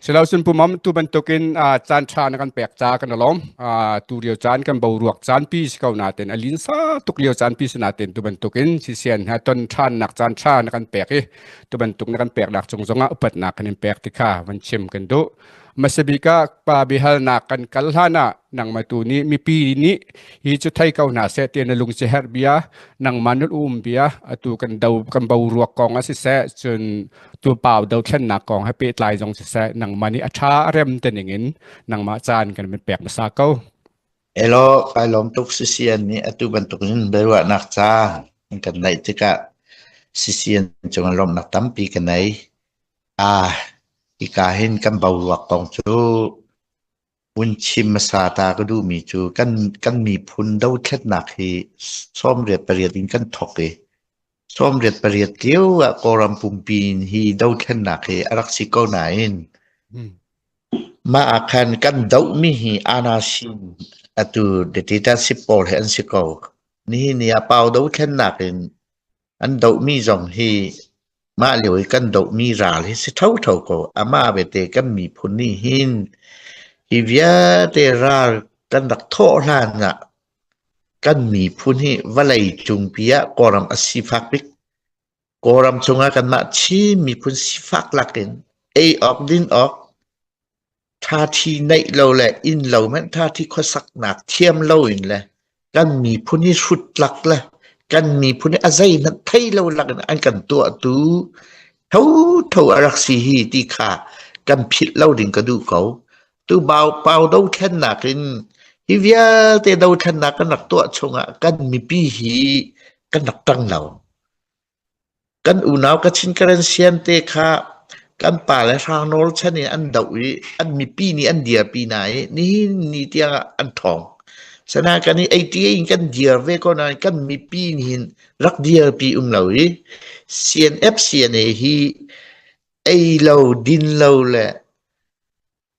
Silocun pumam tu bantukin caan ṭha na kan pek ca kan lawm. Tu lio caan kan boruak caan pi si ko nain a linsa tuk lio caan pi si nain tu bantukin sisian ha ton ṭhannak caan ṭha na kan pek i tu bantuk na kan peknak cung zongah upatnak kan in pek ti kha van chim kan duh. Hmasabik ah pa biahalnak kan kal hlan ah nangmah tu nih mipi nih hi cu thei ko hna seh ti na lungsi herh bia nangmah na um bia atu kan do kan boruak kong ah siseh cun tu pau dothlennak kong he pehtlai zong siseh nangmah nih a ṭha a rem te ning in nangmah caan kan min pek hmasa ko. Elaw, kai lawm tuk CCN nih atu bantukin biaruahnak ca an kan neih tikah CCN cungah lawmhnak tampi ka nei. Ah, hika hin kan boruak kong cu vun chim hmasa ta ka duhmi cu kan, kan miphun dothlennak hi 98 in kan thawk i 98 lio ah Kawlram pumpi in hi dothlennak hi a rak si ko nain mah ah khan kan dohmi hi anasin atu dictatorship pawl hi an si ko. Nihin ni ah pau dothlennak in An dohmi zong hi mah lio i kan dohmi ral hi si thotho ko. Amah bete kan miphun nih hin hi vialte ral kan rak thawh hlan ah kan miphun hi vawlei cungpi ah Kawlram a sifak bik. Kawlram chungah kanmah Chin miphun sifak lakin ei awk din awk Thathi neih lo le inn lo hmanh thathi khuasaknak thiam loin le kan miphun hi hrutlak le kan miphun hi a zeihmanh thei lo lakin an kan tuahtu thotho a rak si hi ti kha kan philh lo ding ka duh ko. Tu bau pau dothlennak in hi vialte dothlennak kan rak tuah chungah kan mipi hi kan rak ṭang lo. Kan unau Kachin Karen Sian te kha kan pale Hrangnawl chan in an doh i an mipi nih an dirpi hna i nihin ni tiang ah an ṭhawng. Sanain kan i 88 in kan dir ve ko nain kan mipi nih hin rak dirpi um lo i CNF CNA hi ei lo din lo le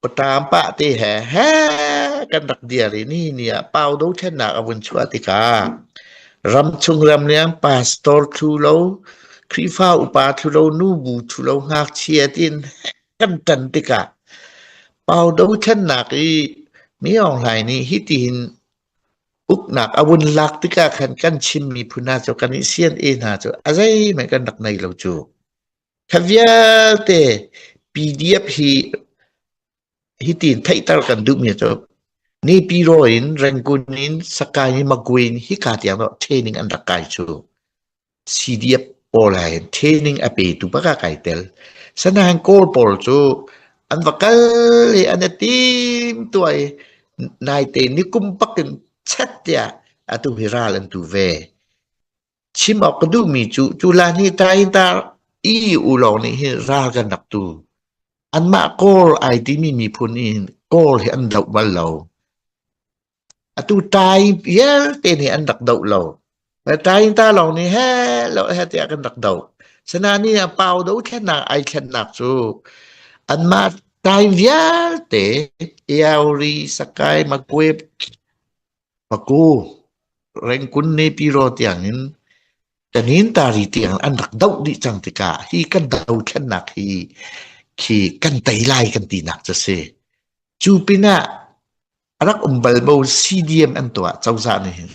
Pawṭam pah te he he kan rak dir i ni ni ah pau dothlennak a vun chuah tikah ramchung ramleng pastor thlu lo, Khrihfa upa thlu lo, nubu thlu lo, ngakchia tiin kan ṭan tikah pau dothlennak i Mi Aung Hlaing nih hitihin uknak a vun lak tikah khan kan Chin miphun hna cu kan i CNA hna cu a zeihmanh kan rak nei lo cu. Kha vialte PDF hi hitin theihter kan duhmi cu Nipiro in Rangoon in Sakai in Magwe in hika tiang dawh training an rak kai cu. CDF pawl he hin training a petu bak ah kai tel. Sanain Kawl pawl cu an va kal i an i tim tuah i naite nikum bak in chet tiah atu hi ral an tu ve. Chim awk ka duhmi cu culan hi Taintar EU lawng nih hin ral kan rak tu. Anmah Kawl ai timi miphun nih hin Kawl hi an doh bal lo. Atu Tai vialte nih an rak doh lo. Taintar lawng nih he lo he tiah kan rak doh. Sinain ah pau dothlennak ai thlennak cu anmah Tai vialte Eauri, Sakai, Magwe, Paku, Rengkun Nepiro tiangin Tanintari tiang an rak doh dih cang tikah hi kan dothlennak hi khi kan tei lai kan tinak cu si. Cu pinah a rak um bal bo CDM an tuah cozah nih hin.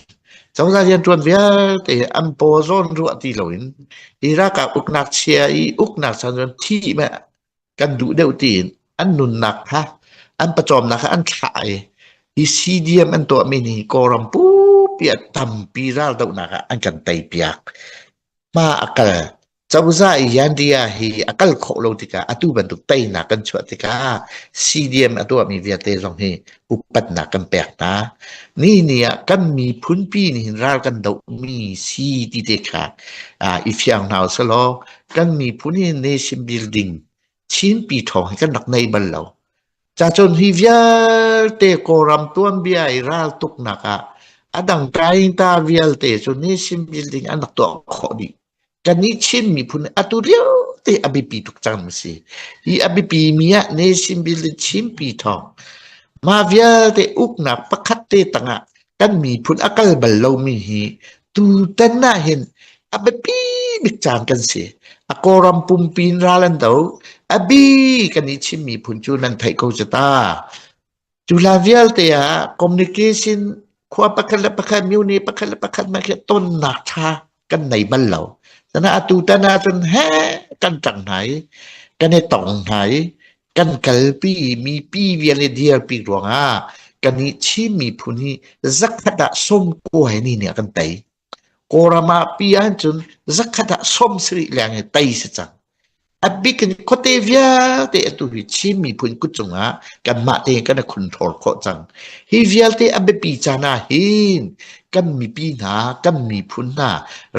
Cozah rianṭuan vialte hi an paw zawn ruah ti loin hi ralkap uknak chia i uknak chan cun thih meh kan duh deuh tiin an nunnak kha an pawcawmnak kha an thlah i hi CDM an tuahmi nih Kawlram pupi ah tampi raldohnak ah an kan teipiak. Hma a kal. Cozah i Yandia hi a kal khawh lo tikah atu bantuk teinak kan chuah tikah CDM a tuahmi vialte zong hi upatnak kan pek hna. Ni ni ah kan miphunpi nih hin ral kan dohmi si ti te kha i fiang hna usih law kan miphun hi nation building Chinpi ṭhawng hi kan rak nei bal lo. Cacun hi vialte Kawlram tuanbia i raltuknak ah a dang kainta vialte cu nation building an rak tuah khawh dih. Kannih Chin miphun atu lio te a biapi tuk cang mi si. Hi a biapi mi ah nation building Chinpi thawng mah vialte uknak pakhat te tangah kan miphun a kal bal lomi hi tutan ah hin a biapi bik caan kan si. A Kawlram pumpi in ral an do. A bi kan i Chin miphun cu nan theih ko cu ta. Cu hlan vialte ah communication khua pakhat le pakhat, myo-ne pakhat le pakhat hmanh khi tonnak ṭha kan nei bal lo. Sana atu tan ahcun he kan ṭang hna i kan i tong hna i kan kalpi i mipi vial i dirpi ruangah kan i Chin miphun hi zakhat ah 90 he ni nih a kan tei. Kawlram ah pi ahcun zakhat ah 70 leng i tei si cang. A bik in khuate vialte atu hi Chin miphun kut cungah kanmah tein kan i control khawh cang. Hi vialte a biapi caan ah hin kan mipi hna, kan miphun hna,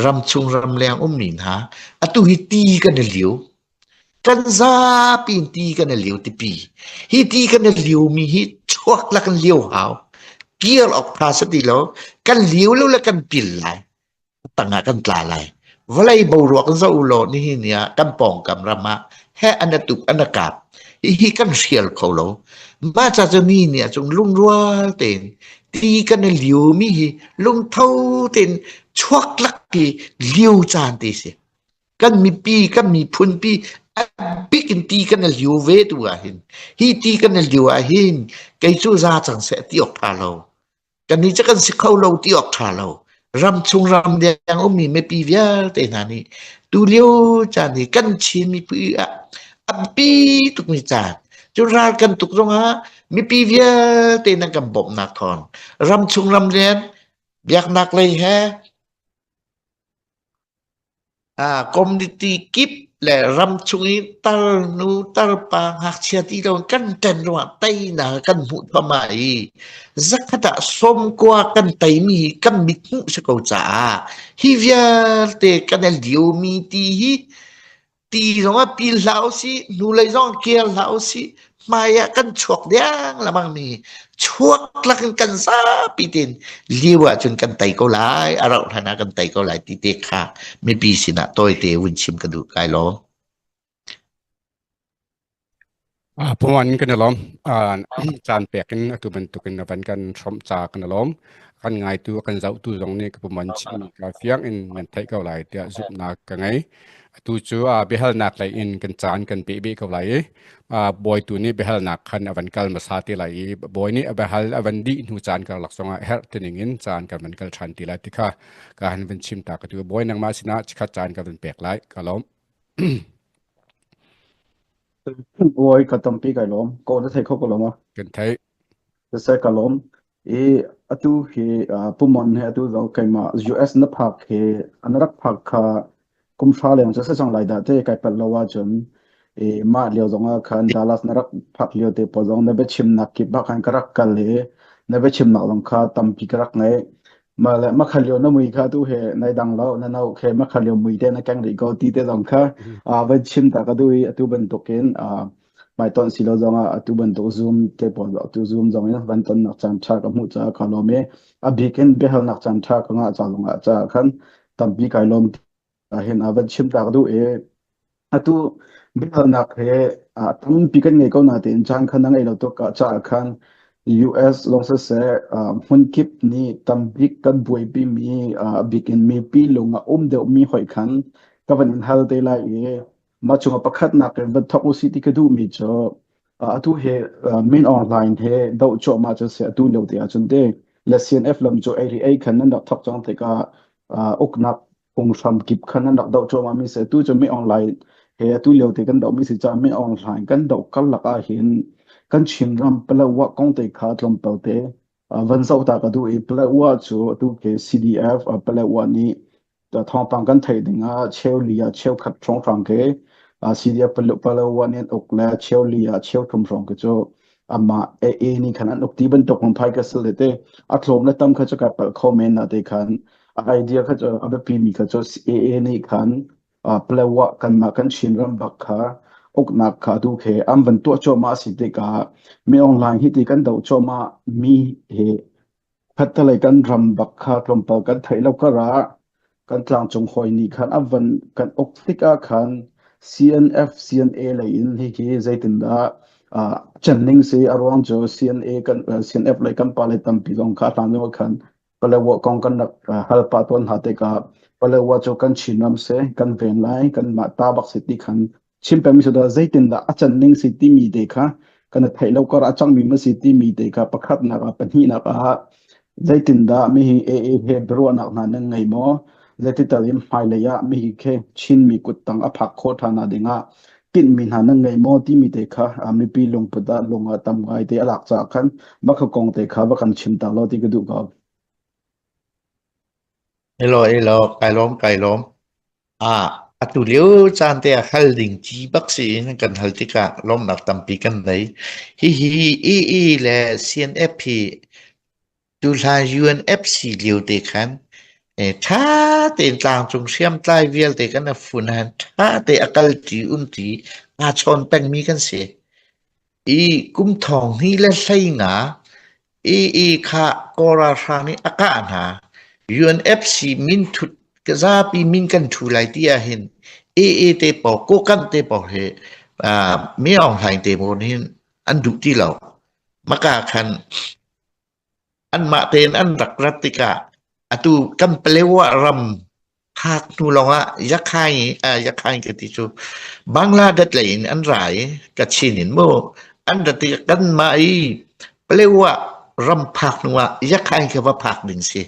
ramchung ramleng ummi hna, atu hi ti kan i liu. Kan zapi in ti kan i liu tipi. Hi ti kan i liumi hi chuak la kan liu hau. Kir awk tha si ti lo. Kan liu lo le kan pil lai. Tangah kan tla lai. Vawlei boruak zoh u law nihin ni ah kan pawngkam ram ah he an a tuk an a kap. Hihi kan hrial kho lo. Mah ca cu ni ni ah cun lungrual tein ti kan i liumi hi lungtho tein chuak lak ti liu caan ti si. Kan mipi, kan miphunpi a bik in ti kan i liu ve tu ah hin hi ti kan i liu ah hin kei cu za cang seh ti awk ṭha lo. Kannih cu kan si kho lo ti awk ṭha lo. Ramchung ramdeng ummi mipi vialte hna nih tulio caan hi kan Chin mipi ah a biapi tukmi caan. Cu ral kan tuk zongah mipi vialte nan kan bawmhnak thawng ramchung ramleng biaknak lei he Community kip le ramchung i tarnu tarpa ngakchia ti lo kan ṭan ruangah teinak kan hmuh thluahmah i zakhat ah 90 kan teimi hi kan mithmuh si ko caah hi vialte kan i liomi ti hi Ti zongah pil hlah usih, hnulei zong kir hlah usih, hmai ah kan chuak deng lamang mi chuak lakin kan zapi tein liu ahcun kan tei ko lai, a rauh hlan ah kan tei ko lai ti te kha mipi sinah tawite vun chim ka duh kai lawm. Puan kan i lawm. Caan pek in atu bantukin a van kan hrawmh ca kan i lawm. Kan ngaitu, a kan zohtu zong nih ka puman chimmi kha fiang in nan theih ko lai tiah zumhnak ka ngei. Atu cu biahalnak lei in kan caan kan peh beh ko lai i bawitu nih biahalnak khan a van kal hmasa te lai i bawi nih a biahal a van dih hnu caan karlak zongah herh tining in caan kan van kal ṭhan ti lai ti kha ka han van chim ta ka tu. Bawi nangmah sinah chikkhat caan ka van pek lai. Ka lawm. Oi ka tampi kai lawm. Ko na thei kho ko lo ma? Kan theih. Siseh ka lawm. I atu hi Pumon he atu zong keimah US na phak hi an rak phak kha kum hra leng cu si cang lai dah te kai palh lo ahcun i mah lio zong ah khan Dallas na rak phak lio te pawl zong na biachimnak kip ah khan ka rak kal i na biachimnak zong kha tampi ka rak ngaih. Mah le makha lio na mui kha tu he nai dang lo na no khe makha lio mui te na keng rih ko ti te zong kha van chim ta ka duh i atu bantukin hmaitonh si lo zongah atu bantuk Zoom te pawl atu Zoom zong in van tonnak caan ṭha ka hmuh caah ka lawm i a bik in biahalnak caan ṭha ka ngah ca zongah caah khan tampi kai lawm hin a van chim ta ka duh i Atu biahalnak he tampi kan ngei ko natein caan kha na ngeih lo tuk caah khan US lawng siseh hmunkip nih tambik kan buaipimi a bik in mipi lung a um deuhmi hoih khan ka van in hal te lai i mah cungah pakhatnak in van thawk usih ti ka duhmi cu atu he Min Aung Hlaing he doh cuahmah cu si atu lio te ahcun te le CNF lam cu ei ri ei khan nan rak thawk cang tikah uknak phunghram kip khan an rak doh cuahmah mi si. Tu cu Min Aung Hlaing he atu lio te kan doh mi si caah Min Aung Hlaing kan doh karlak ah hin kan Chinram Paletwa kong te kha tlawmpal te van zoh ta ka duh i Paletwa cu atu ke CDF Paletwa nih thawngpang kan theih ding ah cheuli ah cheukhat hrawnghrang ke CDF Paletwa nih an uk le cheuli ah cheuthum hrawng ke cu amah AA nih khan an uk ti bantuk phai ka sil te a tlawm le tam kha cu kai palh kho men na te khan a idea kha cu a biapi mi kha cu AA nih khan Palawa kanmah kan Chinram bak kha uknak kha tu khe an van tuah cuahmah a si tikah mi online hi ti kan doh cuahmah mi hi khattelei kan ram bak kha tlawmpal kan theih lo karah kan tlangcung hawi nih khan a van kan uk tikah khan CNF CNA lei in hihi zeitindah can ning si a ruang cu CNA kan CNF lei kan pa le tampi zong kha hlan lio khan. Palawa kong kan rak hal pah tawn hna tikah Palawa cu kan Chinram si, kan ven lai, kanmah ta bak si ti khan chim pengmi cu dah zeitindah a can ning si timi te kha kan i theih lo kar a cangmi ma si timi te kha pakhatnak ah pahnihnak ah zeitindah mihi AA he biaruahnak hna nan ngei maw? Zeitital in hmailei ah mihi khi Chinmi kuttang a phak khawh ṭhan nak dingah tinhmi hna nan ngei maw timi te kha mipi lungput ah lung ah tam ngai te a lak caah khan mah kha kong te kha va kan chim ta law ti ka duh ko. Hello, hello, kai lawm, kai lawm. Ah, atu lio caan te ah hal ding ci bak si in kan hal tikah lawmnak tampi kan nei. Hihi EE le CNF hi Tuhlan UNFC lio te khan ṭha tein tlangcung hriamtlai vialte kan i fun han ṭha te a kalṭi umṭi aa chawn pengmi kan si. I kum thong hnih le 15 i kha Kawl ralhrang nih a kah hna. UNFC min thut zapi min kan ṭhu lai ti ahhin AA te pawl Kokanh te pawl hi Min Aung Hlaing te pawl hin an duh ti lo. Maka khan Anmah tein an rak rat tikah atu kan Palewa ram phak hnu lawngah Yakhaing Yakhaing ka ti cu Bangladesh lei in an ra i Kachin in mu an rat tikah kanmah i Palewa ram phak hnu ah Yakhaing kha va phak ding si.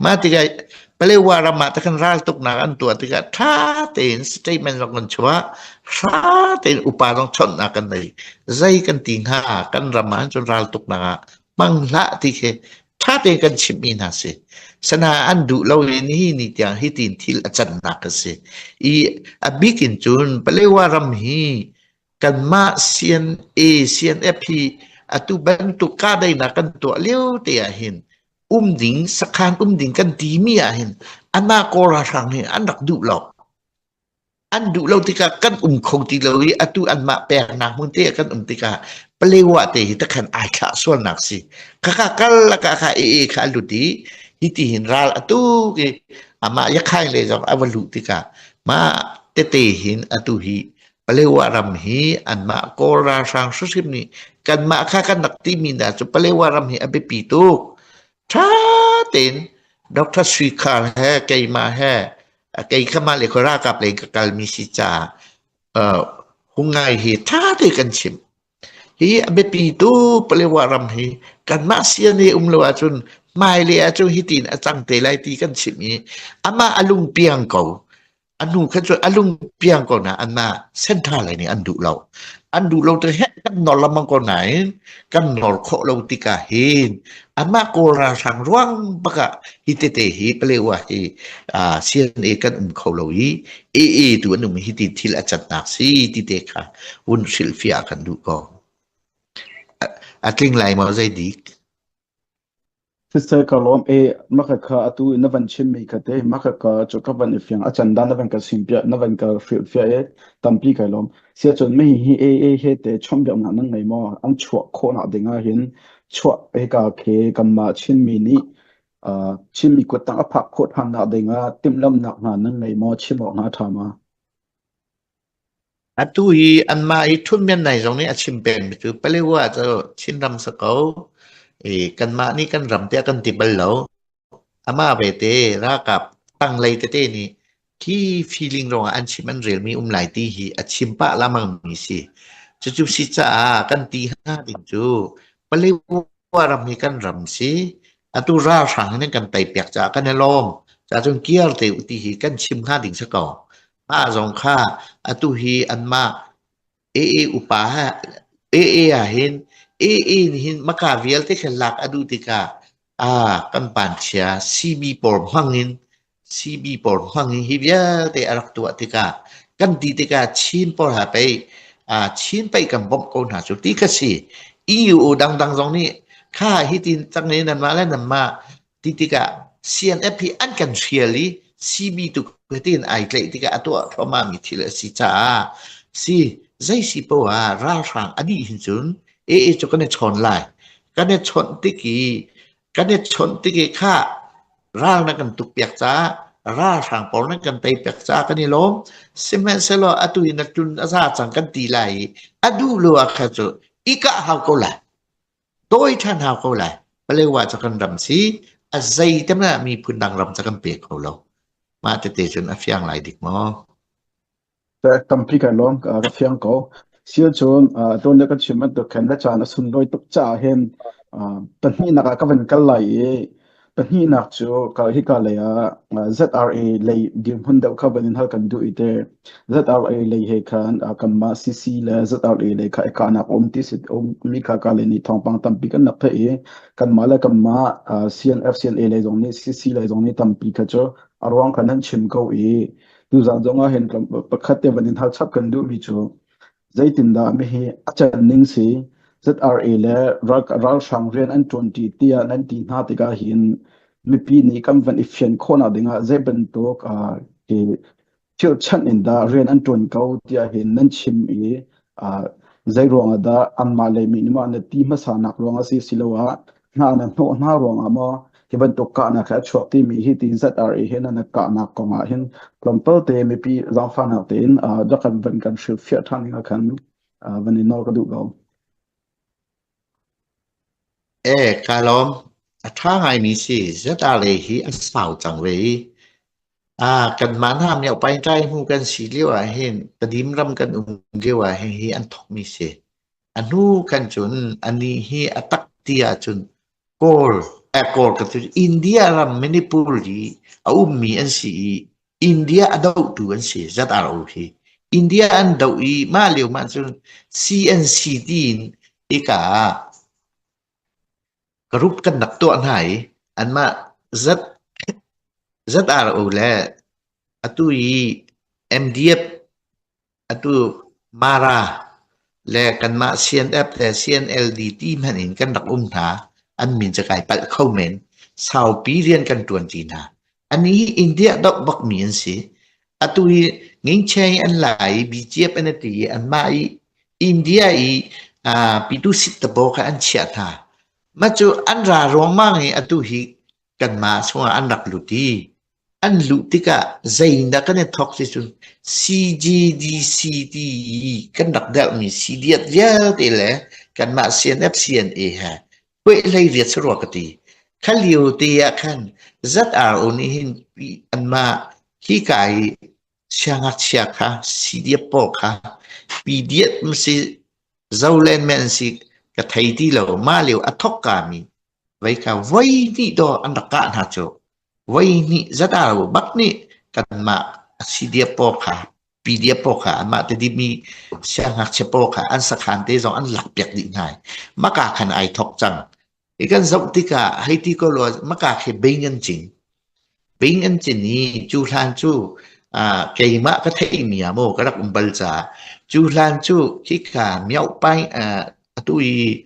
Mah tikah Palewa ram ah takhan raltuknak an tuah tikah ṭha tein statement zong kan chuah, ṭha tein upa zong chawnhnak kan nei. Zei kan ti hnga kan ram ah cun raltuknak ah hmang hlah ti khi ṭha tein kan chimhmi hna si. Sana an duh lo i nihi ni tiang hitin thil a cannak a si. I a bik in cun Palewa ram hi kanmah CNA, CNF hi atu bantuk kahdaihnak kan tuah lio te ah hin um ding sakhan um ding kan timi ah hin anmah Kawl ralhrang hi an rak duh lo. An duh lo tikah kan um kho ti lo i atu anmah peknak hmun te ah kan um tikah Palewa te hi takhan ai thlah sualnak si. Khakha kal lakah kha ee kha a lut i hiti hin ral atu i amah yakhai le zong a va luh tikah mah tete hin atu hi Palewa ram hi anmah Kawl ralhrang hrimhrim nih kanmah kha kan rak timi hna cu Palewa ram hi a biapi tuk. Ṭha tein Dr. Sui Khar he keimah he kei kha mah le khaw ralkap lei ka kalmi si caah uh, hungai hi ṭha te kan chim. Hi a biapi tu Palewa ram hi kanmah sian i um lo ahcun hmailei ahcun hitin a cang te lai ti kan chim i amah a lungpiang ko. A hnu khan cun a lungpiang ko na anmah central lei nih an duh lo. An duh lo te heh kan nor lengmang ko nain kan nor khawh lo tikah hin anmah Kawl ralhrang ruang bak ah hi tete hi Palewa hi CNA kan um kho lo i AA tu an um hi ti thil a cannak si ti te kha vun hrilhfiah kan duh ko. A tling lai maw zei dik? Siseh ka lawm i maka kha atu na van chimmi kha te maka ka cu ka van i fiang a candan na van ka simpiah na van ka hrilhfiah i tampi kai lawm. Siacun mi hi AA he te chawnhbiaknak nan ngei maw? An chuah khawhnak ding ah hin chuah hika khi kanmah Chinmi nih uh, Chinmi kuttang a phak khawh ṭhannak ding ah timhlamhnak hna nan ngei maw? Chim awk hna ṭha ma? Atu hi anmah i ṭhutmen nai zong nih a chim pengmi cu Palewa cu Chinram si ko. I kanmah nih kan ram tiah kan ti bal lo. Amah vete ralkap tanglei tete nih khi feeling ruangah an chim an relmi um lai ti hi a chim pah lamangmi si. Cucu si caah kan ti hnga ding cu Palewa ram hi kan ram si. Atu ralhrang hin an kan tei piak caah kan i lawm. Cacun kiar te u ti hi kan chim hnga ding si ko. Mah zong kha atu hi anmah AA upa AA ah hin AA nih hin maka vialte kha lak a duh tikah ah kan panchia CB pawl hmang in CB pawl hmang in hi vialte a rak tuah tikah kan ti tikah Chin pawl ha pei ah Chin pei kan bawmh ko hna cu ti kha si. EU dangdang zong nih kha hitin cang i nanmah le nanmah Ti tikah CNF hi an kan hrial i CB tu tiin ai tlaih tikah a tuah thluahmahmi thil a si caah si zei si poah ah ralhrang a dih hin cun AA cu kan i chawn lai. Kan i chawnh tik i kan i chawnh tik i kha ral na kan tuk piak caah ralhrang pawl nan kan tei piak caah kan i lawm. Sihmanhsehlaw atu hi na tlun a za cang kan ti lai i a duh lo ah kha cu i kah hau ko lai. Tawi ṭhan hau ko lai. Palewa cu kan ram si. A zei te hmanh ah miphun dang ram ca kan pe kho lo. Mah tete cun a fiang lai dik maw? Tampi kai lawm, ka fiang ko. Sil cun tuan le ka chim bantuk khan na caan a sunlawi tuk caah hin pahnihnak ah ka van kal lai i pahnihnak cu ka hika lei ah ZRA lei dirhmun deuh kha van in hal kan duh i te ZRA lei he khan kanmah CC le ZRA lei kha i kahnak um ti si um mi kha ka lei nih thawngpang tampi kan rak theih i kanmah le kanmah CNF CNA lei zong nih CC lei zong nih tampi kha cu a ruang khan an chim ko i Tuzaan zong ah hin pakhat te van in hal chap kan duhmi cu zeitindah mihi a can ning si ZRA le ralhrang rian an ṭuanṭi tiah nan ti hna tikah hin mipi nih kan van i fian khawhnak dingah zei bantuk hi chirhchanh in dah rian an ṭuan ko tiah hin nan chim i zei ruangah dah anmah lei mi nih maw na ti hmasa nak ruangah si siloah hna na hnawh hna ruangah maw hi bantuk kahnak hi a chuak timi hi ti ZRA he nan kahnak kong ah hin tlawmpal te mipi zaangfahnak tein rak kan van kan hrilhfiah ṭhan ding ah khan van i nawl ka duh ko. E, ka lawm. A ṭha ngaimi si. ZRA hi a sau cang ve i ah kanmah hna miohpai ṭai hmu kan si lio ah hin Tedim ram kan um lio ah hin hi an thawkmi si. A hnu khan cun anih hi a tak ti ahcun Kawl, eh, Kawl ka ti, India ram Manipur i a ummi an si i India a dohtu an si, ZRO hi. India an doh i mah lio mah cun CNC tiin hika ah group kan rak tuah hna i anmah Z, ZRO le atu i MDF Atu Mara le kanmah CNF le CNLD ti hmanh in kan rak um hna. An min cu kai palh kho men. Saupi rian kan ṭuanṭi hna. Anih hi India doh bakmi an si. Atu hi Ngingcheng an la i BGF an ti i anmah i India i uh, Pitu Sittabo kha an chiah hna. Mah cu an ra ruangmang i atu hi kanmah chungah an rak lut i An luh tikah zeidah kan i thawk ti cun CGDC ti i kan rak derhmi CDF vialte le kanmah CNF CNA he puai riat si rua ka ti. Kha lio te ah khan ZRO nih hin anmah hika i siangngakchia kha CDF pawl kha PDF si Zoland men si ka thei ti lo. Mah lio a thawk kami vei kha voi hnih dawh an rak kah hna cu. Voihnih zat ah bak nih kanmah CDF pawl kha PDF pawl kha anmah te dimi siangngakchia pawl kha an sakhan te zong an lakpiak dih hna i maka khan ai thawk cang. Hi kan zoh tikah hei ti ko law maka khi bing an cin. Bing an cin i cu hlan cu ah keimah ka theihmi ah maw ka rak um bal caah cu hlan cu khika miohpai atu i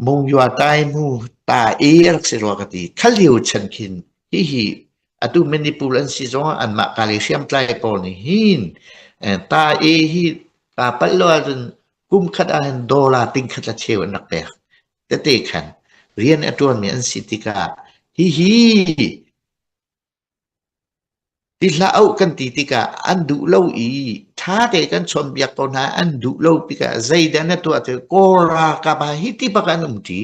Mungyua tai mu ta e rak si rua ka ti. Kha lio chan khin hihi atu Manipur an si zongah anmah kali hriamtlai pawl nih hin ta e hi ta palh lo ahcun kum khat ah hin dollar ting khat la cheu an rak pek. Tete khan rian a ṭuanmi an si tikah hihi Ti hlah uh kan ti tikah an duh lo i ṭha tein kan chawnhbiak ko hna an duh lo tikah zeidah na tuah cu Kawl ralkap ah hiti bak an um ṭi.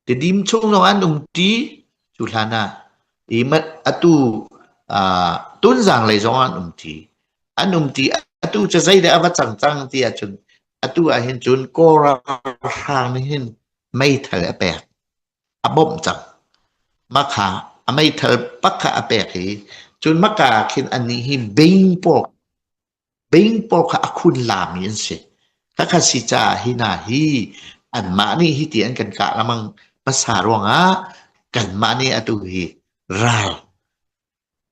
Tidim chung zong an um ṭi. Cu hlan ah i atu uh, Tunzang lei zong an um ṭi. An um ṭi. Atu cu zeidah a va cang cang ti ahcun atu ah hin cun Kawl ralhrang nih hin meithal a pek. A bawmh cang. Mah kha a meithal pak kha a pek i cun maka ah khin annih hi bing pawl bing pawl kha a khun lami an si. Khakha si caah hi hna hi anmah nih hi ti an kan kah lengmang hmasa ruangah kanmah nih atu hi ral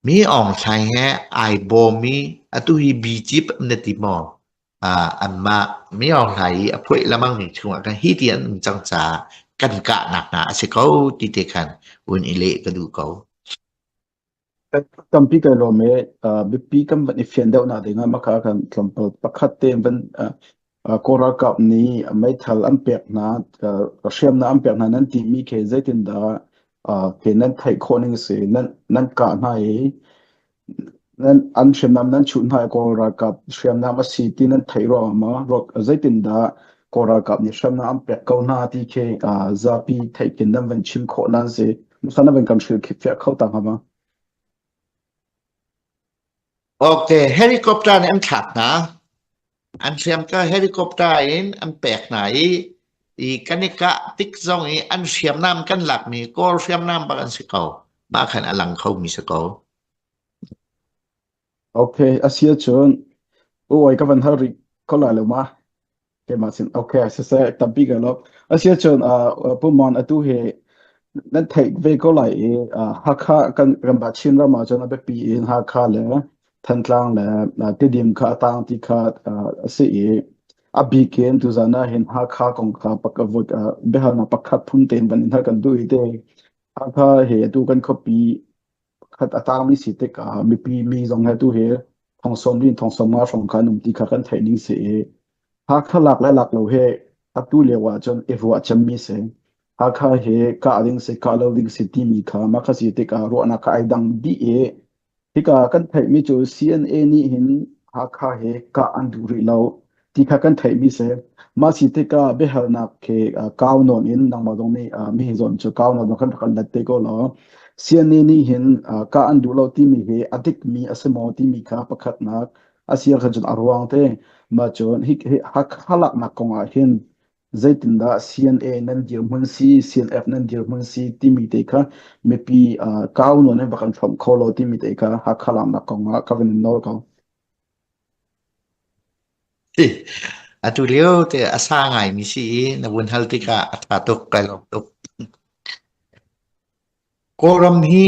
Mi Aung Hlaing he ai bawm i atu hi BGP na ti maw? Uh, anmah Mi Aung Hlaing i a phuaih lengmangmi chungah khan hi ti an um cang caah kan kahnak hna a si ko ti te khan un i leh ka duh ko. Tampi kai lawm i biapi kan van i fian deuhnak ding ah maka kan tlawmpal pakhat te van Kawl ralkap nih meithal an pek hna, hriamnam an pek hna nan timi khi zeitindah khi nan theih khawh ning a si? Nan, nan kah hna i nan, an hriamnam nan chuh hna i Kawl ralkap hriamnam a si ti nan theih ruangah maw zeitindah Kawl ralkap nih hriamnam an pek ko hna ti khi zapi theih khin nan van chim khawh nan si? Masa na van kan hrilh fiah kho ta hnga ma? Okay, helicopter nih an thlak hna. An hriam ka helicopter in an pek hna i i kan i kah tik zong i an hriamnam kan lakmi Kawl hriamnam bak an si ko. Mah khan a lang khomi si ko. Okay, asia cun uai ka van hal rih ko lai lo ma? Keimah sin okay siseh tampi ka lawm. Asia cun uh, Pumon atu hi nan theih ve ko lai i uh, Hakha kan ramah Chin ram ah cun a biapi in Hakha le Thantlang le uh, Tidim kha a tang ti kha uh, a si i a bik in tuzan ah hin Hakha kong kha pak vot uh, biahalnak pakhat phun tein van in hal kan duh i te Hakha he atu kan khuapi pakhat a tangmi si tikah mipi mi zong he tu hi thong sawm rin thong sawm nga hrawng kha an um ti kha kan theih ding si i Hakha lak le lak lo he atu lio ah cun i ruah cemmi si. Hakha hi kah ding si kah lo ding si timi kha mah kha si tikah ruahnak kha ai dang dih i Hika kan theihmi cu CNA nih hin Hakha he kah an duh rih lo ti kha kan theihmi si. Mah si tikah biahalnak he kau nawn in nangmah zong nih mi zawn cu kau nawn kan rak let te ko law CNA nih hin kah an duh lo timi hi a dikmi a si maw timi kha pakhatnak a si ahcun cun a ruang te mah cun hi Hakha laknak kong ah hin zeitindah CNA nan dirhmun si, CNF nan dirhmun si timi te kha mipi uh, kau nawn in va kan hrawmh kho lo timi te kha Hakha laknak kong ah ka van in nawl ko. Atu lio te a sa ngaimi si i na vun hal tikah a ṭha tuk, kai lawm tuk. Kawlram hi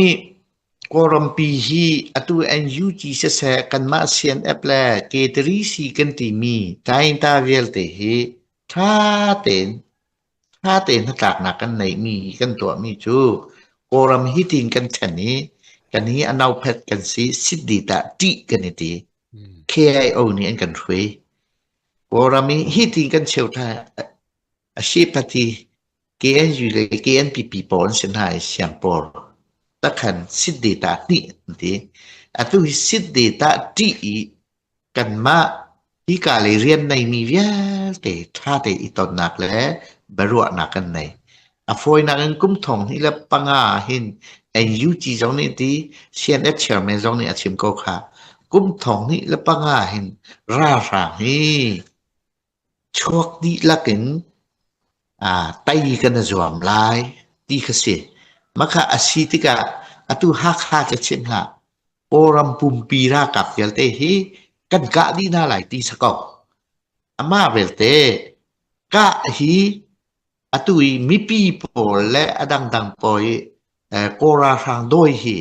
Kawlrampi hi atu NUG siseh kanmah CNF le K3C kan timi Tainta vialte hi ṭha tein ṭha tein hnatlaknak kan neihmi kan tuahmi cu Kawlram hi tiin kan ṭhen i kan hi a nophet kan si sit tah ṭih kan i ti. KIO nih an kan hruai. Kawlram hi hi tiin kan cheu ṭha a si pati KNU le KNPP pawl an si hna i siangpawl takhan sit data hnih an ti. Atu hi sit data ṭih i kanmah hika lei rian neimi vialte ṭha te i tonnak le biaruahnak kan nei. A fawinak in kum thong hnih le panga hin NUG zong nih ti CNF chairman zong nih a chim ko kha. Kum thong hnih le panga hin ralhrang hi Chuak dihlak in tei kan i zuam lai ti kha si. Mahka a si tikah atu Hakha cu chim hlah, Kawlram pumpi ralkap vialte hi kan kah dih hna lai ti si ko. Amah belte kah hi atu i mipi pawl le a dangdang pawl i Kawl ralhrang dawi hi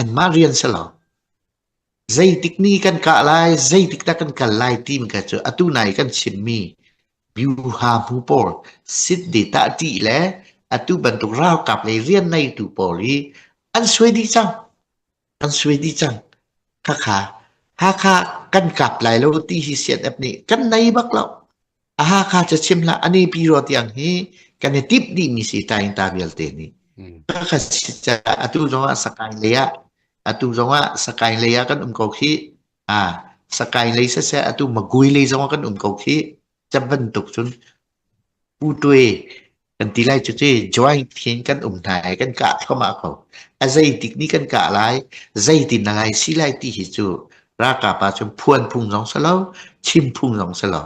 anmah rian si lo. Zeitik ni kan kah lai, zeitik dah kan kal lai timi kha cu atu nai kan chimmi byuha hmu pawl sit tah ṭih le atu bantuk ralkap lei rian neitu pawl hi an suai dih cang. An suai dih cang. Khakha Hakha kan kap lai lo ti hi CNF nih kan nei bak lo. A Hakha cu chim hlah ani pi ro tiang hi kan i timh dihmi si ta vialte nih. Khakha si caah atu zong ah Sakai lei ah atu zong ah Sakai lei ah kan um ko khi. Ah Sakai lei siseh atu Magui lei zong ah kan um ko khi. Cam bantuk cun Pu Tue kan ti lai cu ci joint hin kan um hna i kan kah thluahmah ko. A zeitik ni kan kah lai, zeitin na lai si lai ti hi cu ralkap ah cun phuan phung zong si lo, chim phung zong si lo.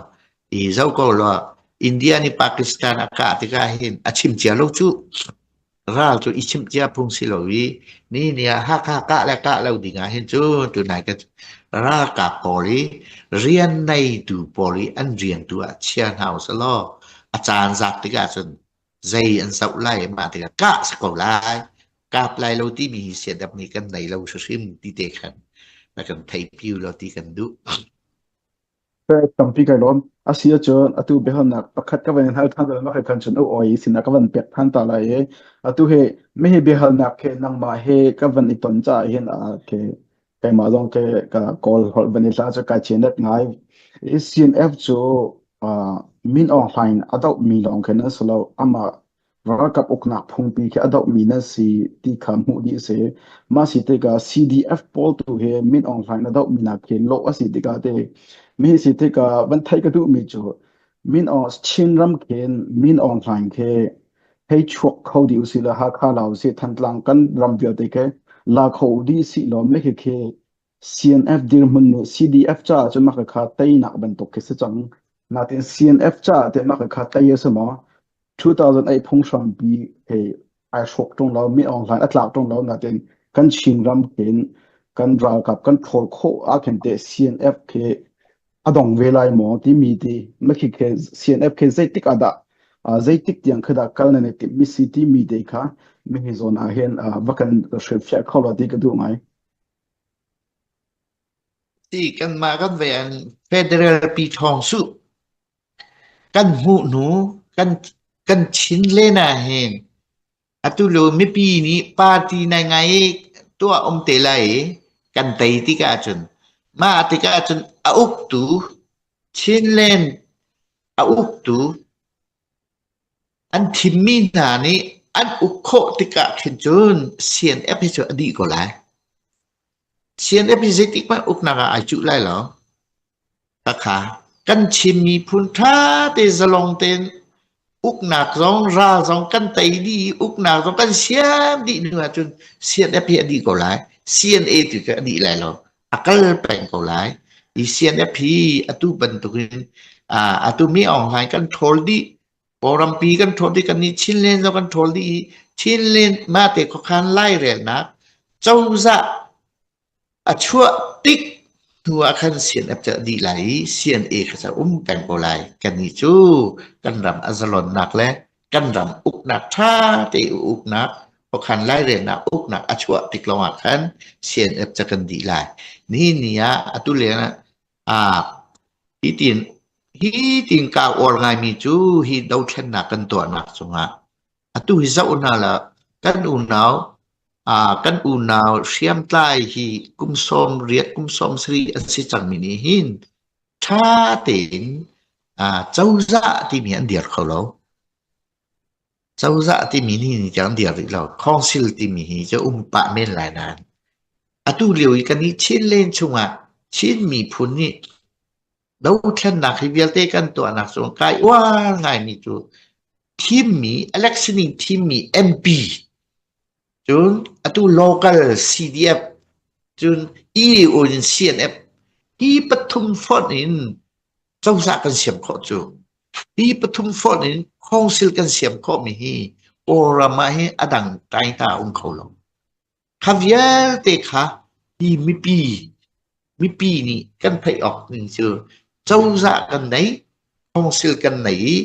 I zoh ko law India nih Pakistan a kah tikah hin a chim cia lo cu. Ral cu i chimh cia phung si lo i ni ni ah Hakha kah le kah lo ding ah hin cu tunai ka ralkap pawl i rian neitu pawl i an rian tu ah chia hna usih law a caan zat tikah cun zei an zoh lai mah tikah kah si ko lai kap lai lo timi hi siadap nih kan nei lo hrimhrim ti te khan na kan thei piu lo ti kan duh. Tampi kai lawm. A si ahcun atu biahalnak pakhat ka van in hal ṭhan ta lai khan cun u oi sinah ka van pek ṭhan ta lai i atu hi mihi biahalnak he nangmah he ka van i ton caah hin ke keimah zong ke ka kawl holh van i hla cu kai chianet ngai. I CNF cu Min Aung Hlaing a dohmi lawng khin an si lo. Amah Ralkap uknak phungpi khi a dohmi nan si ti kha hmuh dih a si. Mah si tikah CDF pawl tu hi Min Aung Hlaing a dohmi nak khi lawh a si tikah te mi si tikah van theih ka duhmi cu Min Aung Chinram khin Min Aung Hlaing khi Hei chuak kho dih usih law Hakha la usih Thantlang kan ram vialte khi la kho dih sih law mah khi CNF dirhmun nih CDF caah cun mah kha teinak bantuk khi si cang. Natin CNF caah teh mah kha tei a si maw? 2008 phunghrampi he ai hrawk ṭung lo, Min Aung Hlaing a tlak ṭung lo natin kan Chin ram khin kan ralkap kan ṭhawl khawh ahkhin teh CNF khi a dong ve lai maw timi ti makhi khi CNF khi zeitik ah dah zeitik tiang khi dah kal nan i timh mi si timi te kha mihi zawn ah hin va kan hrilhfiah kho lo ti ka duh ngai. Ti kanmah kan ve an federal pi ṭhawng suh kan hmuh hnu kan kan Chin len ah hin atu lio mipi nih party nai ngai i tuah um te lai i kan tei tikah cun mah tikah cun a uktu Chinland a uktu an thimmi hna nih an uk khawh tikah khin cun CNF hi cu a dih ko lai. CNF hi zeitik hmanh uknak ah ai cuh lai lo. Khakha kan Chin miphun ṭha te zalong tein uknak zong ral zong kan tei dih i uknak zong kan siam dih hnu ahcun CNF hi a dih ko lai. CNA tu cu a dih lai lo. A kal peng ko lai. Hi CNF hi atu bantukin atu mi Aung Hlaing kan ṭhawl dih. Kawlrampi kan ṭhawl dih. Kannih Chinland zong kan ṭhawl dih i Chinland mahte khuakhan lairelnak cozah A chuah tik hnu ah khan CNF cu a dih lai i CNA kha cu a um peng ko lai. Kannih cu kan ram a zalonnak le kan ram uknak ṭha tein uknak, khuakhan lairelnak uknak a chuah tik lawngah khan CNF cu kan dih lai. Nihin ni ah atu leng ah hi tin hi tin kaa uar ngaimi cu hi dothlennak kan tuahnak cungah Atu hi zoh hna law kan unau kan unau hriamtlai hi kum 80 kum 70 an si cangmi nih hin ṭha tein cozah timi an dir kho lo. Cozah timi ni ni tiang an dir rih lo. Council timi hi cu um pah men lai nain atu lio i kan i Chinland chungah Chin miphun nih Dothlennak hi vialte kan tuahnak cu kai uar ngaimi cu thimmi election in thimmi MP cun atu local CDF cun EU in CNF hi pathum fonh in cozah kan siam khawh cu hi pathum fonh in council kan siam khawhmi hi Kawlram ah hi a dang kai ta um kho lo. Kha vialte kha hi mipi mipi nih kan theih awk ning cu cozah kan nei, council kan nei i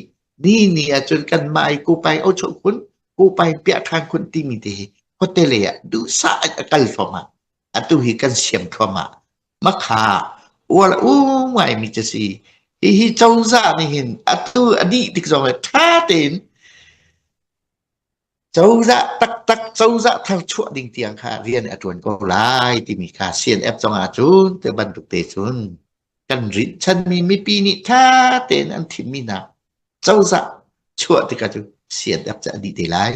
ni ni ahcun kanmah i kupai ochuah khun, kupai piah ṭhan khun timi te hi khuate lei ah duhsah in a kal thluahmah. Atu hi kan siam thluahmah. Makha uar um ngaimi cu si. Hihi cozah nih hin atu a dih tik zong ah ṭha tein Cozah taktak cozah thar chuah ding tiang kha rian a ṭuan ko lai timi kha CNF zong ah cun te bantuk te cun kan rinhchanmi mipi nih ṭha tein an thimmi hna cozah chuah tikah cu CNF cu a dih te lai.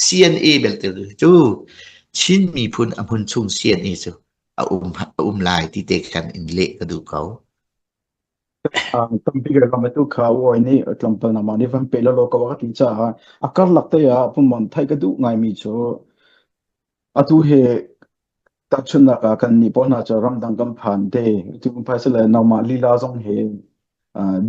CNA belte cu Chin miphun a hmun chung CNA cu a um, a um lai ti te khan in leh ka duh ko. Tampi ka ram atu kha uai nih tlawmpal nangmah nih van pe law ko ka ti caah a karlak te ah pumon theih ka duh ngaimi cu atu he tahchunhnak ah kan nih pawl hna cu ramdang kan phan te tu phai le nangmah lila zong he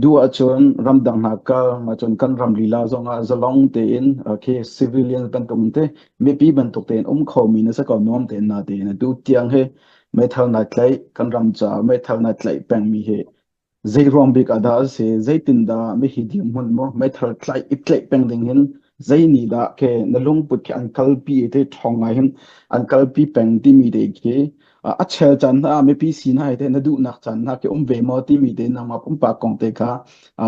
duh ahcun ramdang hna kal ma cun kan ram lila zong ah zalong tein khi civilian bantuk te mipi bantuk tein um kho mi na si ko nuam tein na tein atu tiang he Meithal nai tlaih, kan ram caah meithal nai tlaih pengmi hi zei ruang bik ah dah a si? Zeitindah mihi dirhmun maw meithal tlaih i tlaih peng ding hin zei nih dah ke na lungput khi an kalpi i te ṭhawng ngai hin an kalpi peng timi te khi a chel caan hna ah mipi sin hai te na duhnak caan hna khi um ve maw timi te nangmah pumpak kong te kha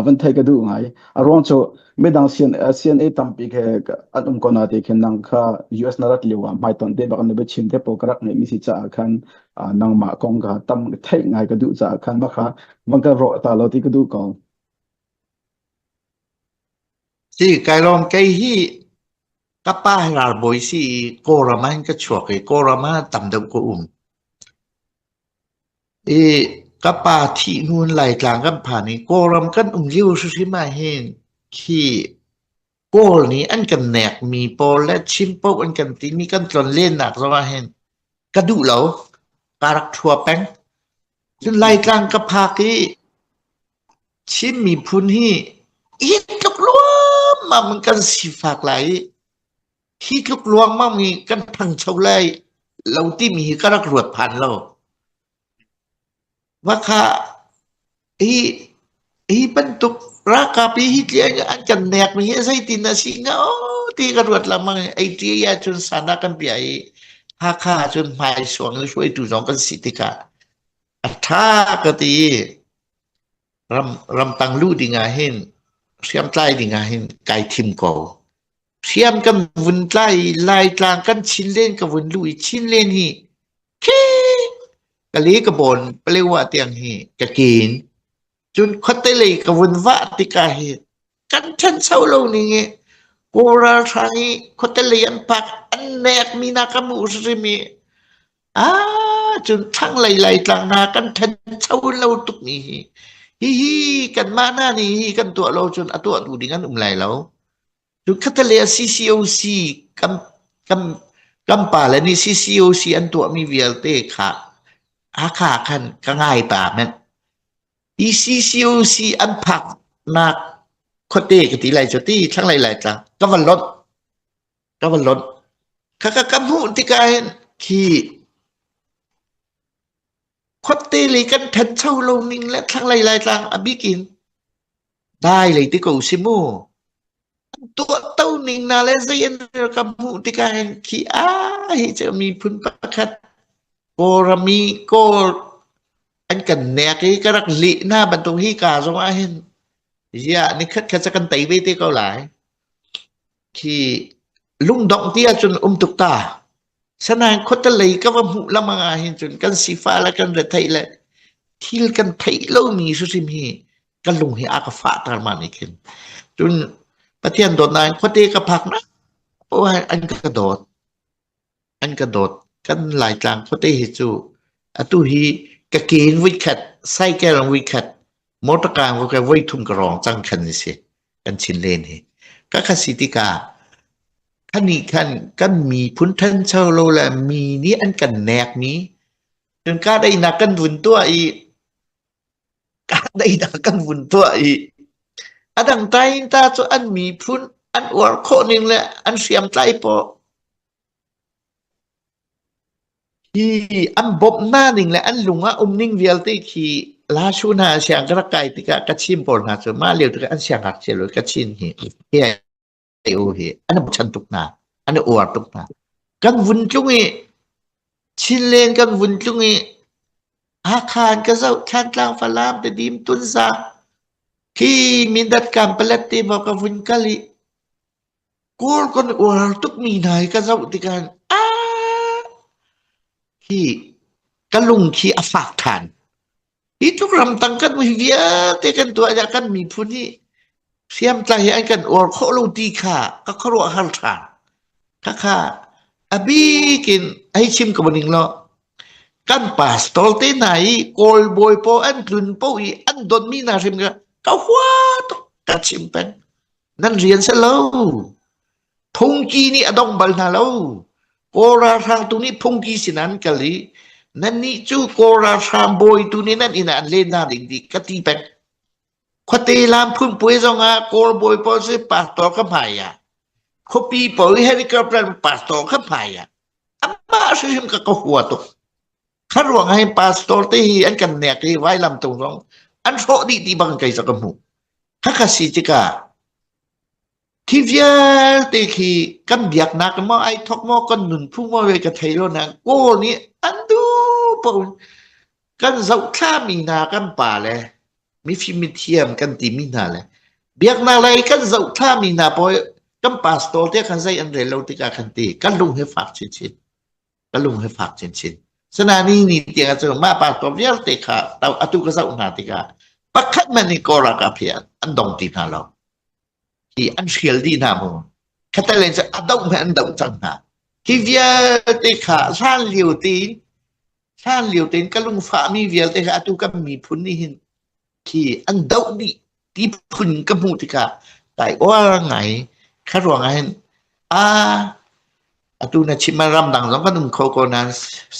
van theih ka duh ngai. A ruang cu midang CNA tampi khi an um ko na te khin nang kha US na rat lio ah hmaitonh te bak na biachim te pawl ka rak ngeih mi si caah khan nangmah kong kha tam theih ngai ka duh caah khan mah kha van ka rawh ta lo ti ka duh ko. Si kai lawm kei hi ka pa hi ralbawi si i Kawlram ah hin ka chuak i Kawlram ah tam deuh ka um. I ka pa thih hnu in Laitlang kan phan i Kawlram kan um lio hrimhrim ah hin khi Kawl nih an kan nekmi pawl le Chin paoh an kan timi kan tlonlennak zong ah hin ka duh lo. Ka rak ṭhua peng. Cun Laitlang ka phak i Chin miphun hi hi tluk luammam in kan sifak lai i hi tluk luangmang hi kan ṭhangcho lai lo timi hi ka rak ruat phan lo. Vakha hi hi bantuk ralkap hi hi tliang an kan nekmi hi zeitin a si hnga aw ti ka ruat lengmang i ei ahcun sana kan piah i Hakha ahcun hmaisuang i hruaitu zong kan si tikah a ṭha ka ti i ram ramtang luh ding ah hin hriamtlai ding ah hin kai thim ko. Hriam kan vun tlai i Laitlang kan Chinlen ka vun luh i Chinlen hi khi ka le ka bawn Palewa tiang hi ka kin. Cun khuate lei ka vun vah tikah hi kan ṭhancho lo ning i Kawl ralhrang i khuate lei an pak an nekmi na ka hmuh hrim i Ah, cun thlanglei Laitlang hna kan ṭhancho lo tukmi hi hihi kanmah hna nih hi kan tuah lo cun a tuahtu ding an um lai lo. Cun khatalei ah CCOC kan kan kan pale nih CCOC an tuahmi vialte kha Hakha khan ka ngai ta manh. Hi CCOC an phaknak khuate ka ti lai cu ti thlanglei Laitlang ka va lonh. Ka va lonh. Khakha ka hmuh tikah hin khi khuate lei kan ṭhancho lo ning le thlanglei Laitlang a bik in dai lei ti ko si mu. An tuahto ning na le zei an ka hmuh tikah hin khi a hi cu miphun pakhat Kawlram i Kawl an kan nek i ka rak leh hna bantuk hi ka zong ah hin ziah nikhat khat cu kan tei ve te ko lai. Khi lungdongh ti ahcun um tuk ta. Sanain khuatelei ka va hmuh lengmang ahhin cun kan sifah le kan retheih le thil kan theih lomi hrimhrim hi ka lung hi a ka fahter ma nih khin. Cun Pathian dawtnak in khuate ka phak nak poah an ka dawt. An ka dawt. Kan Laitlang khuate hi cu atu hi ka ke in voikhat, cycle in voikhat, motorcar in voikhat, voithum ka rawng cang khan a si. Kan Chinlen hi. Ka kha si tikah khani khan kan miphun ṭhancho lo le mi nih an kan nekmi cun kahdaihnak kan vun tuah i kahdaihnak kan vun tuah i a dang ta cu an miphun an uar khawh ning le an hriamtlai paw Hi an bawmh hna ning le an lung ah um ning vialte khi Lashu hna siang ka rak kai tikah Kachin pawl hna cu mah lio tikah an siangngakchia lo Kachin hi hi u hi an bochan tuk hna an uar tuk hna kan vun tlung i Chinlen kan vun tlung i Hakha an ka zoh Thlantlang Falam Tedim Tunzang khi Mindat Kanpalet te maw ka vun kal i Kawl kan uar tukmi hna hi ka zoh tikah ah hi ka lung khi a fak ṭhan. Hi tluk ramtang kan hi vialte kan tuah ah kan miphun hi hriamtlai hi an kan uar khawh lo ti kha ka khuaruahhar ṭhan. Khakha a bik in hei chim ko ning law kan pastor te hna i Kawl bawi pawl an tlun paoh i an donmi hna hrim kha ka hua tuk ka chim peng. Nan rian si lo. Phungki nih a dong bal hna lo. Kawl ralhrang tu nih phungki sin an kal i nannih cu Kawl ralhrang bawi tu nih nan inn ah an len hna ding ti ka ti peng. Khuate lam phunpuai zong ah Kawl bawi pawl si pastor ka hmai ah khuapi pawl i helicopter pastor ka hmai ah amah hrimhrim ka ka hua tuk. Kha ruang ah hin pastor te hi an kan nek i vailam tung zong an hrawh dih ti bang kei cu ka hmuh. Khakha si tikah khi vialte khi kan biaknak maw ai thok maw kan nunphung maw ve ka thei lo na Kawl nih an duh paoh kan zohthlami hna kan pa le mifim mithiam kan timi hna le biaknak lei kan zohthlami hna pawl kan pastor te khan zei an rel lo tikah khan ti kan lung hi fak chinchin. Ka lung hi fak chinchin. Sanani ni tiang cu mah pastor vialte kha atu ka zoh hna tikah pakhat man nih Kawl ralkap hi an dong ti hna lo. Hi an hrial dih hna mu. Khatalen cu a doh hmanh an doh cang hna. Hi vialte kha hlan lio tein hlan lio tein ka lungfahmi vialte kha atu kan miphun nih hin khi an doh dih ti phun ka hmuh tikah kai uar ngai. Kha ruang ah hin aa atu na chim ah ramdang zong kan um kho ko nain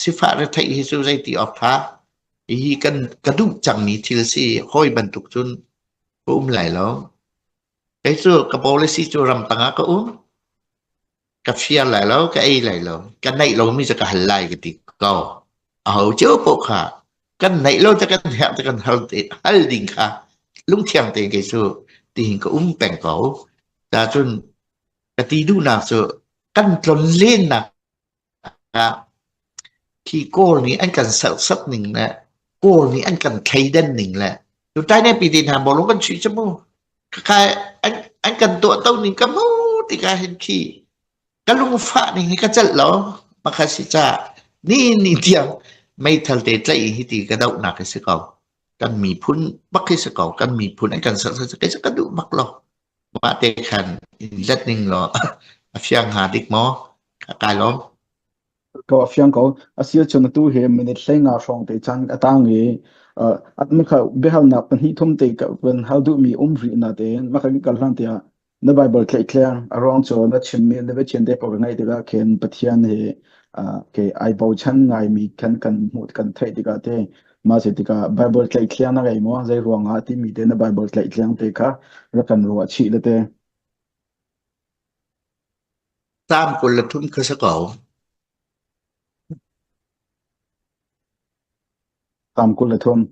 sifah retheih hi cu zeiti awk ṭha. Hihi kan ka duh cangmi thil si hawi bantuk cun ka um lai lo. Kei cu ka policy cu ramtang ah ka um. Ka fir lai lo, ka ei lai lo. Ka neih lomi cu ka hal lai ka ti ko. Aho cio paoh kha kan neih lo te kan herh te kan hal te hal ding kha lungthiang tein kei cu tihin ka um peng ko. Ta cun ka ti duhnak cu kan tlon lennak ah khi Kawl nih an kan serhsat ning le Kawl nih an kan thleidan ning le tu ne pi te hna bawlung kan chuih cu mu khakha an an kan tuahto ning ka mu tikah hin khi ka lungfah ning hi ka celh lo pakhat si ca ni ni tiang meithal te tlaih hi ti ka dohnak hi si ko kan miphun bak hi si ko kan miphun an kan serhsat kei cu ka duh bak lo Mah te khan in let ning law a fiang hnga dik maw? Ka kai lawm. Ko a fiang ko. A si ahcun atu hi minute 15 hrawng te caan a tang i uh, maka biahalnak pahnih thum te ka van hal duhmi um rih na tein maka kan kal hlan tiah na Bible tlaihtleng a ruang cu na chimmi na biachim te paoh ka ngaih tikah khin Pathian hi uh, ke ai bochan ngaimi kan kan hmuh kan theih tikah te Mah si tikah Baibal tlaihthliang na ngei maw? Zei ruangah timi te na Baibal tlaihthliang te kha rak kan ruah chih le te. Salm 23 kha si ko. Salm 23.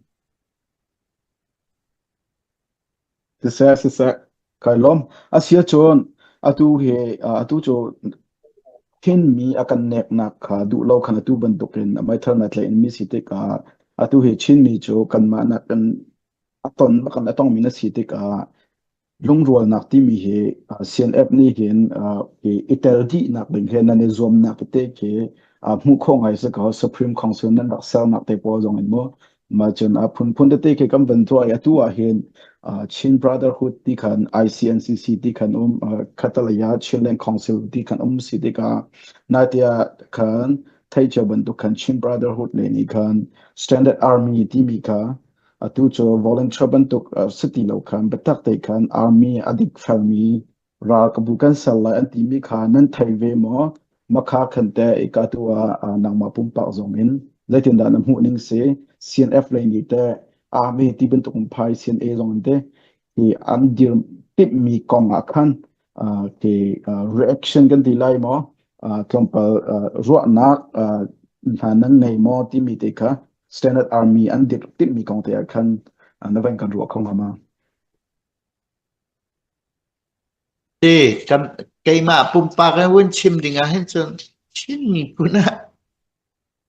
Siseh, siseh, kai lawm. A si ahcun atu hi atu cu Chinmi a kan neknak kha duh lo khan atu bantukin a meithal na tlaih mi si tikah atu hi Chinmi cu kanmah nakin a ton bak in a tongmi na si tikah lungrualnak timi hi CNF nih hin i tel dihnak ding he nan i zuamnak tete khi hmuh khawh ngai si ko. Supreme Council nan rak sernak te pawl zong in mu. Mah cun a phunphun tete khi kan van tuah i atu ah hin Chin Brotherhood ti khan ICNCC ti khan um Khatalaya Chinland Council ti khan um si tikah naite ah khan thei cio bantuk khan Chin Brotherhood le nih khan Standard Army timi kha atu cu volunteer bantuk si ti lo khan biatak te khan army a dik felmi Ralkabu kan ser lai an timi kha nan thei ve maw? Makha khan teh ika tu ah nangmah pumpak zong in zeitindah na hmuh ning si? CNF lei nih teh army ti bantuk in phai CNA zong in teh hi an dir timhmi kong ah khan ke reaction kan ti lai maw? Tlawmpal ruahnak hna nan ngei maw timi te kha Standard Army an dir timhmi kong te ah khan na van kan ruah kho hnga ma? Ti kan keimah pumpak in vun chim ding ah hin cun Chin miphun ah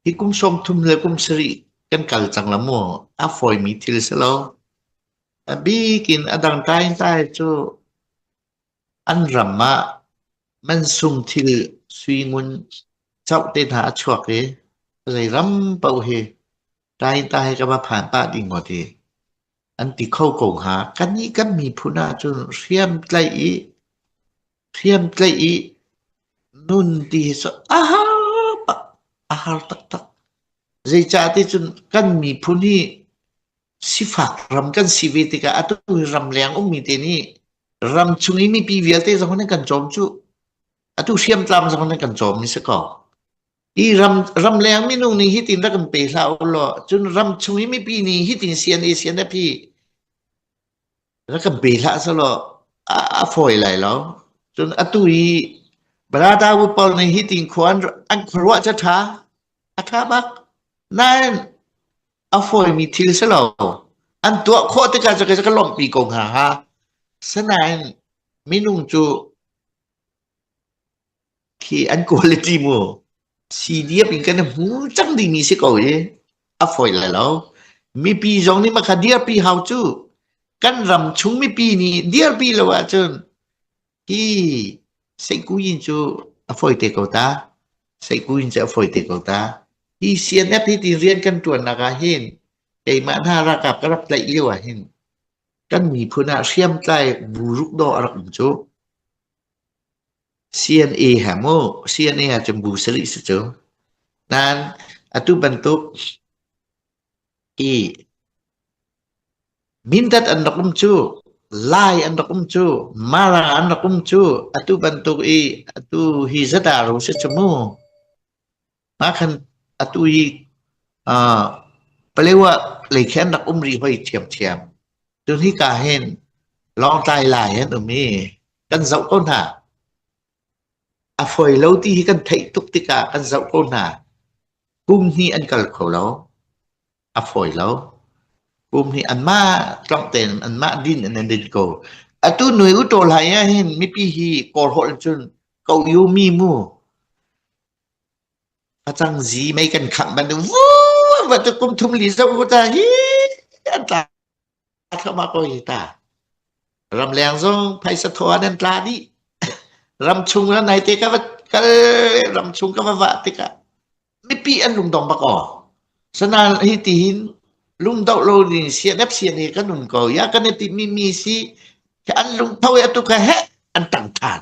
hi kum 30 le kum sarih kan kal cang la mu a fawimi thil si lo. A bik in a dang tai tai cu an ram ah mansung thil sui ngun chauh te hna a chuak i zei ram paoh hi tai tai ka va phan pah ding maw ti. An ti kho ko hnga. Kannih kan miphun ahcun hriamtlaih i hriamtlaih i nun ti hi cu a har bak, a har taktak. Zeicah ti cun kan miphun hi sifak ram kan si ve tikah atu hi ramleng ummi te nih ramchung i mipi vialte zong nih kan cawm cu. Atu hriamtlam zong nih kan cawm mi si ko. Hi ram ramleng minung nih hitin rak kan pe hlah u law cun ram chung i mipi nih hitin CNA CNF hi rak kan pe hlah selaw a, a fawi lai lo. Cun atu hi Brother pawl nih hitin khua an, an khuaruah cu a ṭha. A ṭha bak. Nain a fawimi thil si lo. An tuah khawh tikah cu ka lawmhpi ko hnga ha. Sinain minung cu Khi an quality mu CDF in kan hmu cang dingmi si ko i a fawi lai lo. Mipi zong nih makha dirpi hau cu. Kan ram chung mipi nih dirpi lo ahcun hi Seikuyin cu a fawi te ko ta. Seikuyin cu a fawi te ko ta. Hi CNF hi ti rian kan ṭuannak ah hin keimah hna ralkap ka rak tlaih lio ah hin kan miphun ah hriamtlai bu ruk dawh a rak um cu. CNA ha mu CNA ahcun bu sarih si cu. Nain atu bantuk i mindat an rak um cu. Lai an rak um cu, Mara an rak um cu, atu bantuk i atu hi zat ah ro si cu mu. Mah khan atu hi uh, Palewa lei khi an rak um rih hoi ṭhiamṭhiam. Cun hika hin Lawngtlai Lai an um i kan zoh ko hna. A fawi lo ti hi kan theih tuk tikah kan zoh ko hna. Kum hnih an kal kho lo. A fawi lo. Kum hnih anmah tlawng tein anmah din in an din ko. Atu nui u ṭawl hai ah hin mipi hi Kawl holh in cun ko yu mi mu. Facang zi mei kan khangh bantuk vu bantuk kum thum li zoh ku ta hi an tla thluahmah ko hi ta. Ramleng zong phaisa thaw ah nan tla dih. Ramchung ah nai te ka va kal ramchung ka va vah tikah mipi an lungdong bak aw. Sana hi ti hin lungdoh lo ding CNF CNA kan um ko ya kan i ti mi mi si an lungtho i atu kha he an tang than.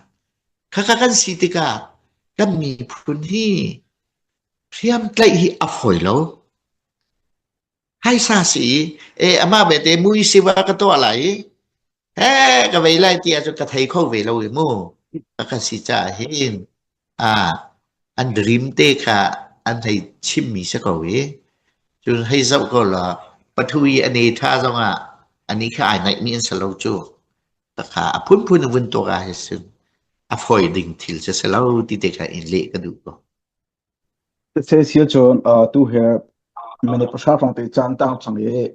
Khakha kan si tikah kan miphun hi hriamtlaih hi a fawi lo. Haisa si i e amah bete mui siva ka tuah lai i he ka vei lai ti ahcun ka thei kho ve lo i mu. Ka kan si caah hin a an dream te kha an hei chimmi si ko i cun hei zoh ko la pathui a ne tha zongah ani kha ai naihmi an si lo cu. Takha a phunphun in vun tuak ah hin a fawi ding thil cu si lo ti te kha in leh ka duh ko. Seh cun tu he minute pahra hrawng te caan tang cang i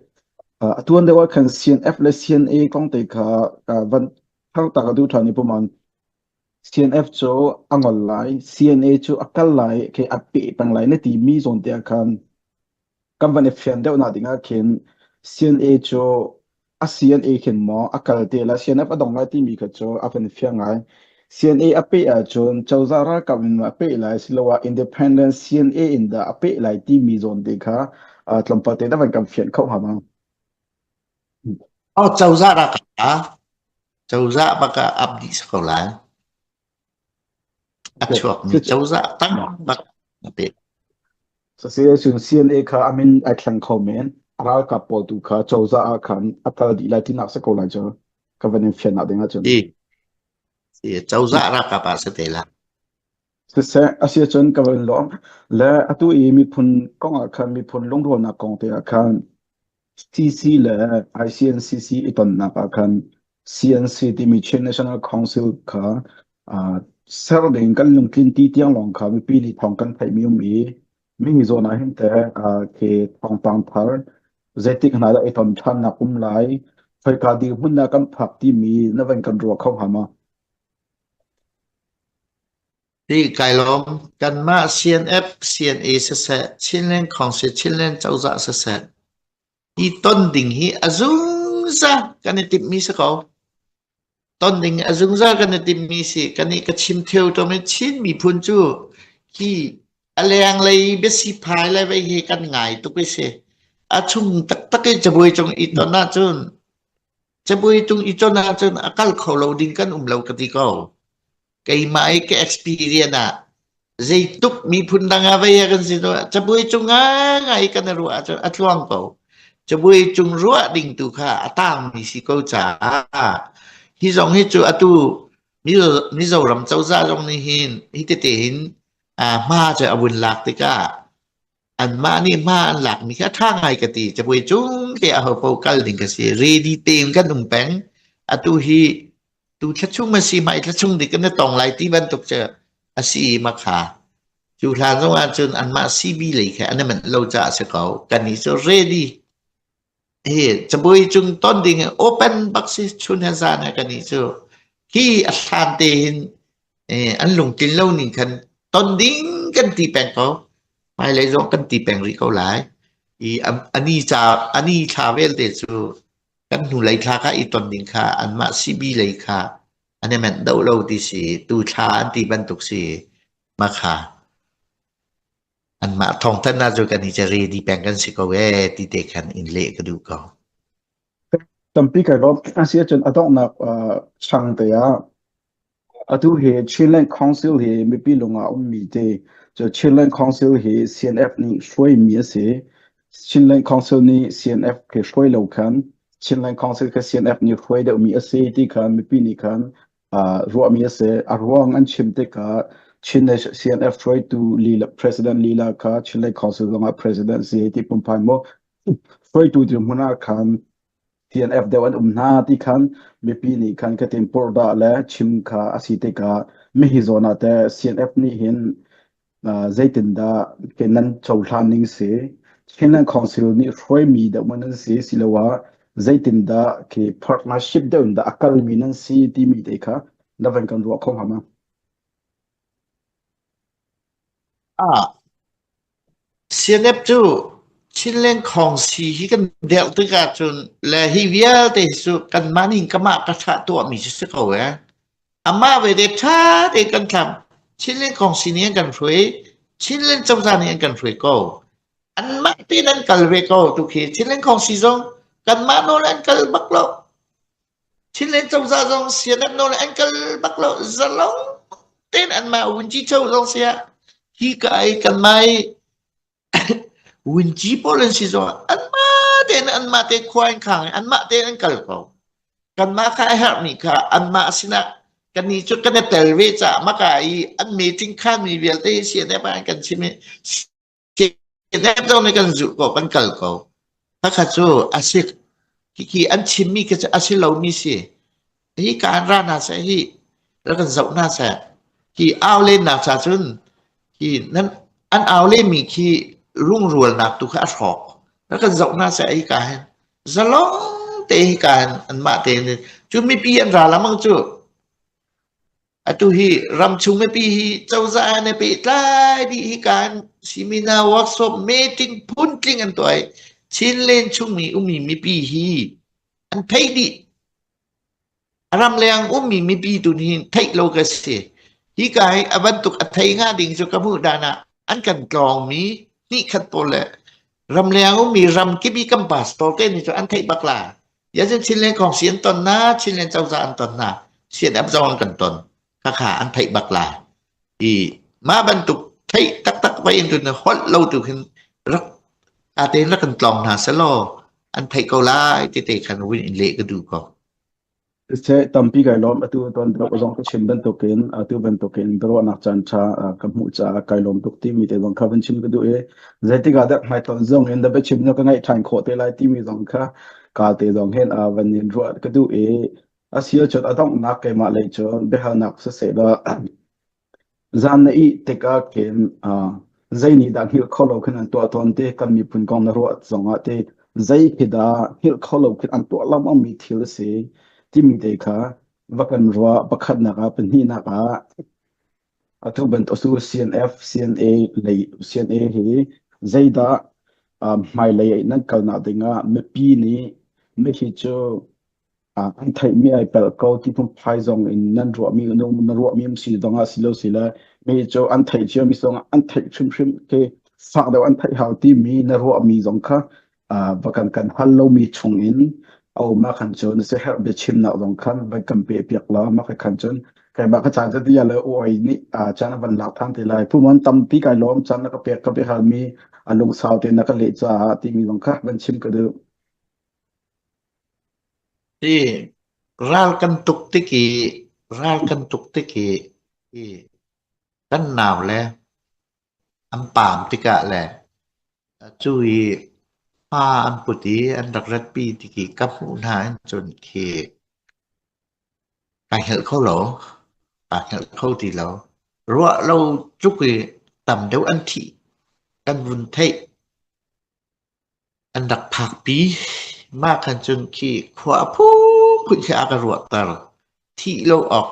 atuan deuh ah khan CNF le CNA kong te kha van thar ta ka duh ṭhan i puman CNF cu a ngol lai CNA cu a kal lai khi a peh peng lai na ti mi zawn te ah khan kan van i fian deuh nak ding ah khin CNA cu a CNA khin maw a kal te la CNF a dong lai timi kha cu a van i fiang ngai. CNA a peh ahcun cozah ralkap in a peh lai siloah independent CNA in dah a peh lai timi zawn te kha uh, tlawmpal te na van kan fian kho hnga ma? Oh, cozah ralkap ah cozah bak ah ap dih ko lai. A chuakmi cozah tang bak a pek. Cun CNA kha a min ai thleng kho men. A ralkap pawl tu kha cozah ah khan a kal dih lai tinak si ko lai cu. Ka van in fiannak ding ahcun. Si, si cozah ralkap ah si te la. Siseh, a si ahcun ka van lawm. Le atu i miphun kong ah khan miphun lungrualnak kong te ah khan CC le ICNCC i tonnak ah khan CNC timi Chin National Council kha uh, ser ding kan lungtlin ti tiang lawng kha mipi nih thawng kan theihmi um i mi zawn ah hin teh uh, khi thawngpang thar zeitik hna dah i ton ṭhannak um lai khoika dirhmun dah kan phak timi na van kan ruah kho hnga ma? Ti kai lawm kanmah CNF CNA siseh Chinland Council Chinland cozah siseh hi ton ding hi a zungzal kan i timhmi si ko. Ton ding a zungzal kan i timhmi si. Kan i ka chim theu ṭom i Chin miphun cu hi a lenglei biasi phai le vei hi kan ngai tuk i si. A chung taktak i cabuai cung i ton ahcun cabuai cung i ton ahcun a kal kho lo ding kan um lo ka ti ko. Keimah i ka experience ah zeituk miphun dang ah vei kan si cabuai cung ngai kan i ruah ahcun a tluang ko. Cabuai cung ruah ding tu kha a tangmi si ko caah hi zong hi cu atu Mizoram cozah zong nih hin hi tete hin hma cu a vun lak tikah anmah nih hma an lakmi kha a ṭha ngai ka ti. Cabuai cung te ahopaoh kal ding ka si. Ready tein kan um peng. Atu hi tu thla chung a si hmai thla chung dik kan i tong lai ti bantuk cu a si i makha cu hlan zong ah cun anmah CB lei kha an i manh lo caah a si ko kan nih cu ready hi cabuai cung ton ding open bak si chun he zan he kan nih cu hi a hlan te hin an lungtlin lo ning khan ton ding kan ti peng ko hmailei zong kan ti peng rih ko lai i ani ca ani thla vialte cu Kan hnulei thla kha i ton ding kha anmah CB lei kha an i menh deuh lo ti si. Tu thla an ti bantuk si. Mah kha anmah thawngthan ah cu kan i ready peng kan si ko ee ti te khan in leh ka duh ko. Tampi kai lawm. A si ahcun a donghnak chang te ah Atu hi Chinland Council hi mipi lung ah a ummi te cu Chinland Council hi CNF nih hruaimi a si. Chinland Council nih CNF khi hruai lo khan. Chinland Council kha CNF nih hruai deuhmi a si ti kha mipi nih khan ruahmi a si. A ruang an chim tikah Chin CNF hruaitu lila President lila kha Chinland Council zongah President si ti pumphai maw hruaitu dirhmun ah khan TNF deuh an um hna ti khan mipi nih khan ka tin purhdah le chim kha a si tikah mihi zawn ah teh CNF nih hin zeitindah ke nan cohlan ning si Chinland Council nih hruaimi deuh maw nan si siloah zeitindah khi partnership deuh in dah a kalmi nan si timi te kha na van kan ruah kho hnga ma? Ah, CNF cu Chinland Khawngsi hi kan derh tikah cun le hi vialte hi cu kanmah nih kamah ka thah tuahmi cu si ko ee. Amah ve te ṭha tein kan thlam. Chinland Khawngsi nih an kan hruai. Chinland cozah nih an kan hruai ko. Anmah tein an kal ve ko tu khi Chinland Khawngsi zong kanmah nawl an kal bak lo. Chinland cozah zong CNF nawl an kal bak lo. Zalong tein anmah Wunci Cho zong siah hi ka i kanmah i Wunci pawl an si zong anmah tein anmah te khua in khang i anmah tein an kal ko. Kanmah kha a herhmi kha anmah sinah kannih cu kan i tel ve caah maka i an meeting khanmi vialte hi CNF ah an kan chim i CNF zong nih kan zulh ko, kan kal ko. Khakha cu a si. Khikhi an chimmi khi cu a si lomi si. Hi ka an ra hna seh, hi rak kan zoh hna seh. Hi au lennak cha cun hi nan an au lenmi khi rungrualnak tu kha a hrawk. Rak kan zoh hna seh hi ka hin. Zalong te hi ka hin anmah te in cu mipi an ra lamang cu. Atu hi ramchung mipi hi cozah an i pehtlai dih hika in seminar workshop meeting phuntling an tuah i Chinland chungmi ummi mipi hi an theih dih. Ramleng ummi mipi tu nih theih lo ka si. Hika hi a bantuk a thei hnga ding cu ka hmuh dan ah an kan tlawngmi hnihkhat pawl le ramleng ummi ramkip i kan pastor te nih cu an theih bak la. Yazin Chinland Kongsi an ton na, Chinland cozah an ton na, CNF zong an kan ton. Khakha an theih bak la. I mah bantuk theih taktak vai in tun holh lo tu khin rak ate rak kan tlawng hna selaw an theih ko lai ti te khan win in leh ka duh ko. Siseh, tampi kai lawm. Atu tuan deuh zong ka chim bantukin atu bantukin biaruahnak caan ṭha ka hmuh caah kai lawm tuk timi te zong kha van chim ka duh i zeitik ah dah hmaitonh zong in na biachim na ka ngaih ṭhan khawh te lai timi zong kha kaa te zong hin van in ruah ka duh i a si ahcun a donghnak keimah lei cun biahalnak siseh law Zan na ih tikah khin zei nih dah hngilh kho lo khin an tuah tawn ti kan miphun kong na ruah zongah ti zei khi dah hngilh kho lo khin an tuah lengmangmi thil a si timi te kha va kan ruah pakhatnak ah pahnihnak ah atu bantuk cu CNF CNA lei CNA hi zeidah hmailei nan kalnak dingah mipi nih mihi cu an theihmi ai palh ko ti phungphai zong in nan ruahmi na ruahmi um si zong ah si lo si le mi cu an theih cio mi zong an theih hrimhrim ke fak deuh an theih hau timi na ruahmi zong kha va kan kan hal lomi chung in a um ah khan cun si herh biachimnak zong khan van kan pe piak la mah khan cun keimah ka caan ti le uai nih caan van lak than te lai pumon tampi kai lawm caan na ka pek ka pe halmi a lungsau te na ka leh caah timi zong kha van chim ka duh. Hi ral kan tuk tik i ral kan tuk tik i hi kan nau le an paam tikah le cu i hma an put i an rak ratpi tik i ka hmuh hna in cun khi kai hngelh kho lo, aa hngelh kho ti lo. Ruah lo tluk i tam deuh an thih kan vun theih. An rak phakpi. Mah khan cun khi khua a phunphun khi a ka ruahter. Thih lo awk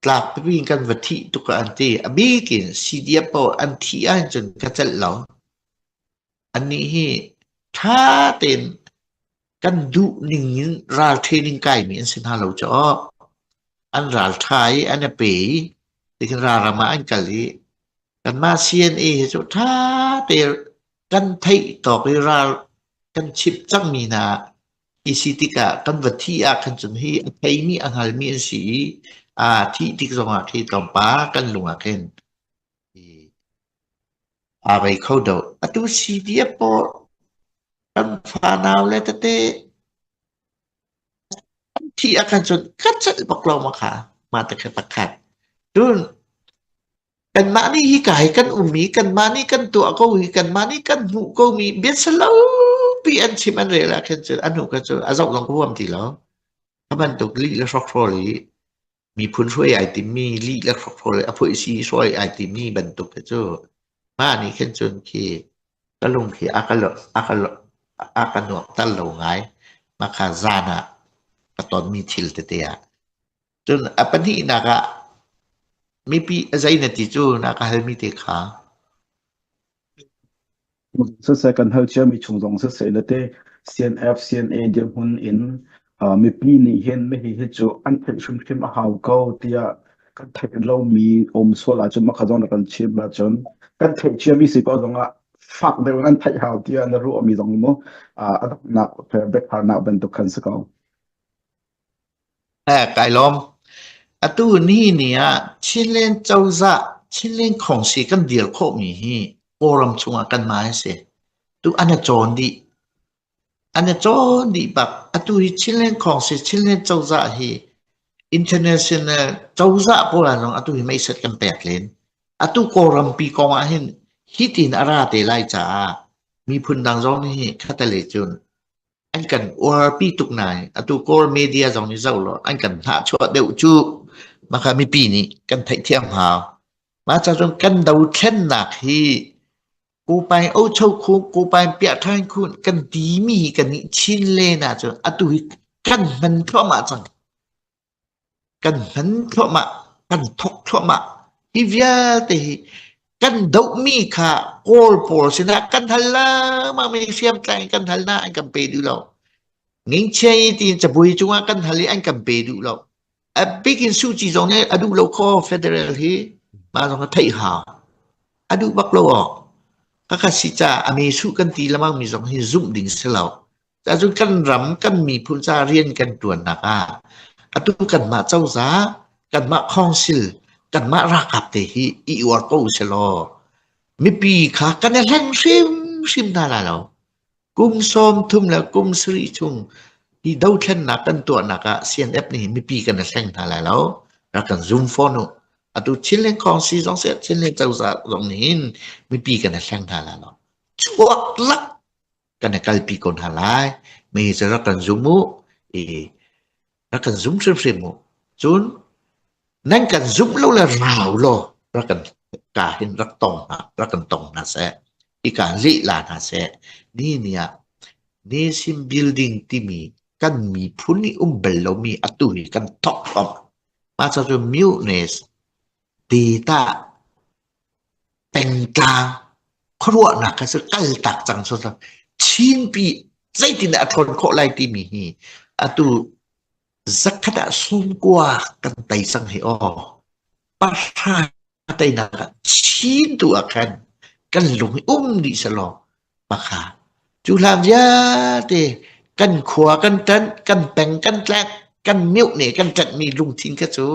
tlak pipi in kan va thih tuk ah an ti. A bik in CDF paoh an thih ahcun ka celh lo. Annih hi ṭha tein kan duh ning in ral training kaimi an si hna lo cu aw. An ral ṭha i an i pe i tikhin ralram ah an kal i kanmah CNA hi cu ṭha te kan theih tawk i ral kan chimh cangmi hna hi si tikah kan va thih ah khan cun hi a theimi a hngalmi an si i aa thih tik zongah khi tlawmpal kan lung ah khin aa vei kho deuh. Atu CDF pawl kan fanau le tete. Thi ah khan cun ka celh bak lo ma kha mah te kha pakhat. Cun kanmah nih hika hi kan um i kanmah nih kan tuah ko i kanmah nih kan hmuh ko mi biasalopi an chim an rel ah khan cun a hnu kha cun a zoh zong ka huam ti lo. Kha bantuk lih le hrokhrawl i miphun hruai ai timmi lih le hrokhrawl a phuaisi hruai ai timmi bantuk khi cu mah nih khin cun khi ka lung khi a ka a ka a ka nuamhter lo ngai. Mah kha zan ah ka tonmi thil tete ah. Cun a pahnihnak ah mipi a zei na ti cu na ka halmi te kha. Siseh kan hal ciami chung zong siseh le te CNF, CNA dirhmun in mipi nih hin hihi hi cu an theih hrimhrim a hau ko tiah kan theih lomi um sual ahcun mah kha zong na kan chimh ahcun kan theih ciami si ko zongah fak deuh in an theih hau tiah na ruahmi zong mu a donghnak biakharnak bantuk khan si ko. Eh, kai lawm. Atu ni ni ah Chinland cozah, Chinland Khongsi kan dir khawhmi hi Kawlram chungah kanmah hi si. Tu an i cawn dih. An i cawn dih bak. Atu hi Chinland Khongsi, Chinland cozah hi international cozah pawl ah zong atu hi meiset kan pek len. Atu Kawlrampi kong ah hin hitin a ra te lai caah miphun dang zong nih khattelei cun an kan uarpi tuk nain atu Kawl media zong nih zoh law an kan hnahchuah deuh cu maka mipi nih kan theihthiam hau. Mah ca cun kan dothlennak hi Kupai Ocho khu Kupai Piahthain khu kan timi hi kan nih chin len ahcun atu hi kan hman thluahmah cang. Kan hman thluahmah, kan thawk thluahmah. Hi vialte hi kan dohmi kha Kawl pawl sinah kan hal lengmang mi hriamtlai kan hal hna an kan pe duh lo. Ngingchia i tiin cabuai cungah kan hal i an kan pe duh lo. A bik in Suh Kyi zong nih a duh lo khaw federal hi mah zong a theih hau. A duh bak lo awk. Khakha si ca a me suh kan ti lemang mi zong hi zumh ding si lo. Cun kan ram kan miphun ca rian kan ṭuannak ah atu kanmah cozah, kanmah council, kanmah ralkap te hi i uar ko usilaw mipi kha kan i hleng hrimhrim hna lai lo. Kum 30 le kum sarih chung hi dothlennak kan tuahnak ah CNF nih mipi kan i hleng hna lai lo. Rak kan zum fawn u. Atu Chinland Council zong seh, Chinland cozah zong nih hin mipi kan i hleng hna lai lo. Chuak lak kan i kalpi ko hna lai. Mi cu rak kan zum u i rak kan zum hrimhrim u. Cun nan kan zumh lo le rau law rak kan ka hin rak tong hna rak kan tong hna seh. Hika leh la hna seh. Ni ni ah Nation building timi kan miphun i um bal lomi atu hi kan thok thom. Mah ca cu muteness data pengtlang khuaruahnak kha cu kaltak cang sawsawh. Chinpi zeitindah a ṭhawn khawh lai timi hi atu zakhat ah sumkua kan tei cang hi aw. Pahra teinak ah Chin tu ah khan kan lung hi um dih selaw pakha cu hlan vialte kan khua kan ṭanh kan peng kan tlek kan miohne kan ṭanhmi lungthin kha cu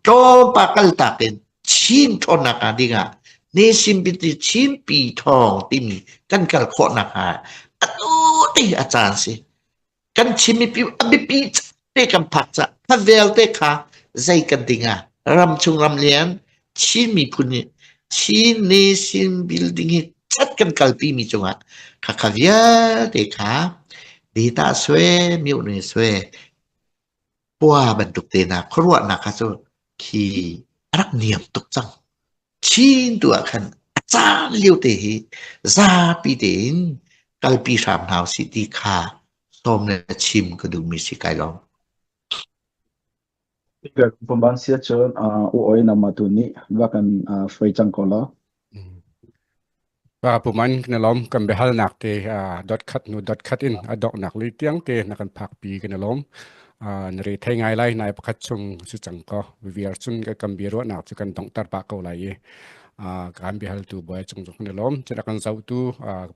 tlawmpal kaltak in Chin ṭhawnnak hnga dingah nation binti Chinpi ṭhawng timi kan kal khawhnak hnga atu te a caan si. Kan Chin mipi a biapi te kan phak cah kha vialte kha zei kan ding ah ramchung ramlian Chin miphun nih Chin nation building hi chat kan kalpi mi cungah kha kha vialte kha data sue miohne sue Khua bantuk te hna khuaruahnak kha cu khi a rak niam tuk cang. Chin tu ah khan a caan lio te hi zapi tein kalpi hram hna usih ti kha sawm le chim ka duhmi si kai lawm. Pumban sia cun u oi nama tu nih va kan hruai cang ko law. Pa puman na lawm kan biahalnak te dot khat nu dot khat in a donghnak li tiang te na kan phakpi kan i lawm. Na re thei ngai lai nai pakhat chung si cang ko viar cun kan bi ruahnak cu kan donghter pah ko lai i kan biahaltu boy cung zong kan i lawm. Cun a kan zohtu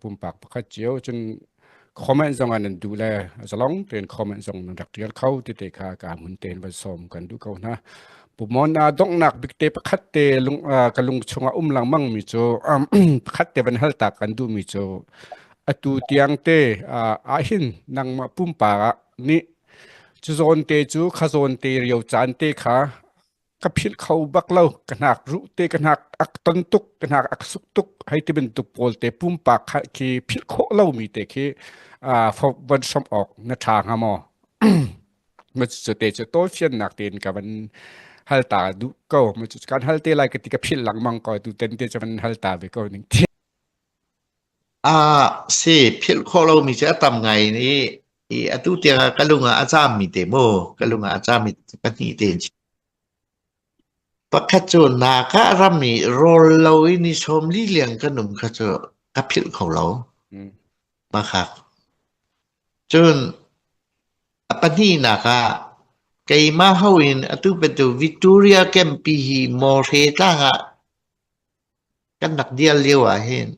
pumpak pakhat cio cun comment zong ah nan duh le zalong tein comment zong nan rak tial kho ti te kha ka hmun tein van sawm kan duh ko hna pumon na donghnak bik te pakhat te lung ka lung chungah um lengmang mi cu pakhat te van hal ta kan duh mi cu atu tiang te ah hin nangmah pumpak ah nih. Cu zawn te cu kha zawn te rio caan te kha ka philh kho bak lo. Ka hnak ruh te ka hnak ak ton tuk, ka hnak ak suk tuk hei ti bantuk pawl te pumpak kha khi philh khawh lomi te khi von hrawmh awk na ṭha hnga maw? Ma cu te cu tawlfiannak tein ka van hal ta duh ko. Ma cu kan hal te lai ka ti ka philh lengmang ko tu ten te cu van hal ta ve ko ning ti. Ah, si philh khawh lomi cu a tam ngai i i atu tiang ah ka lung ah a caammi te mu ka lung ah a caammi pahnih te in Pakhat cu naka ram i rawl lo i ni 40 liang kan um kha cu ka philh kho lo. Makhak. Cun a pahnihnak ah keimah ho in atu bantuk Victoria Camp-pi hi Mawhre tlang ah kan rak dial lio ah hin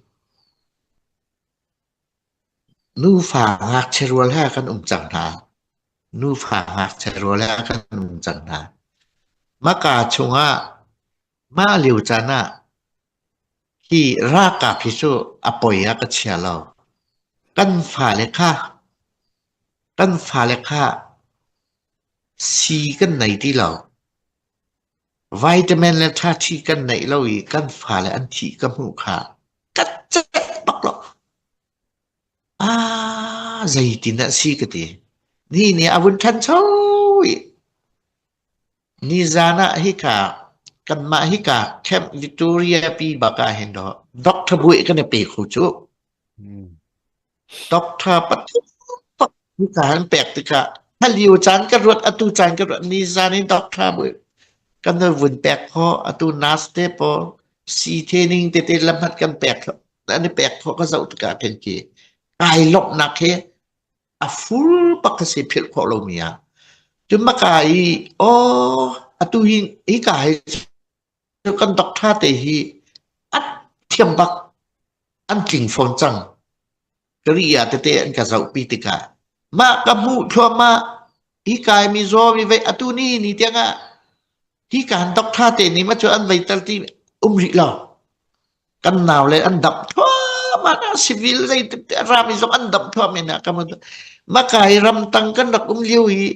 nufa ngakchia rual he kan um cang hna. Nufa ngakchia rual he kan um cang hna. Maka chungah mah lio caan ah hi ralkap hi cu a poi ah ka chia lo. Kan fale kha kan fale kha sii kan nei ti lo. Vitamin le ṭhaṭhi kan neih lo i kan fale an thih ka hmuh kha ka celh bak lo. Ah, zeitin dah si ka ti. Ni nih a vun ṭhancho i nizan ah hika kanmah hika Camp Victoria pi bak ah hin dawh Doctor Buih kan i pe kho cu. Doctor pathum hika an pek tikah haliu caan ka ruat atu caan ka ruat nizan in doctor bu kan vun pek khawh atu nurse te pawl sii training tete lamhat kan pek an i pek khawh ka zoh tikah khin khi kai lawmhnak hi a full bak ka si philh khawh lomi ah cun maka i aw atu hi hika hi kan doctor te hi an thiam bak an tling fawn cang ka ri ah tete an ka zohpi tikah mah ka hmuh thluahmah hi kai mi zaw mi vei atu ni ni tiangah hi kan doctor te nih ma cu an vei tal ti um rih lo kan nau le an dap thluahmah na civil zei rami zong an dap thluahmah na ka makai ramtang kan rak um lio hi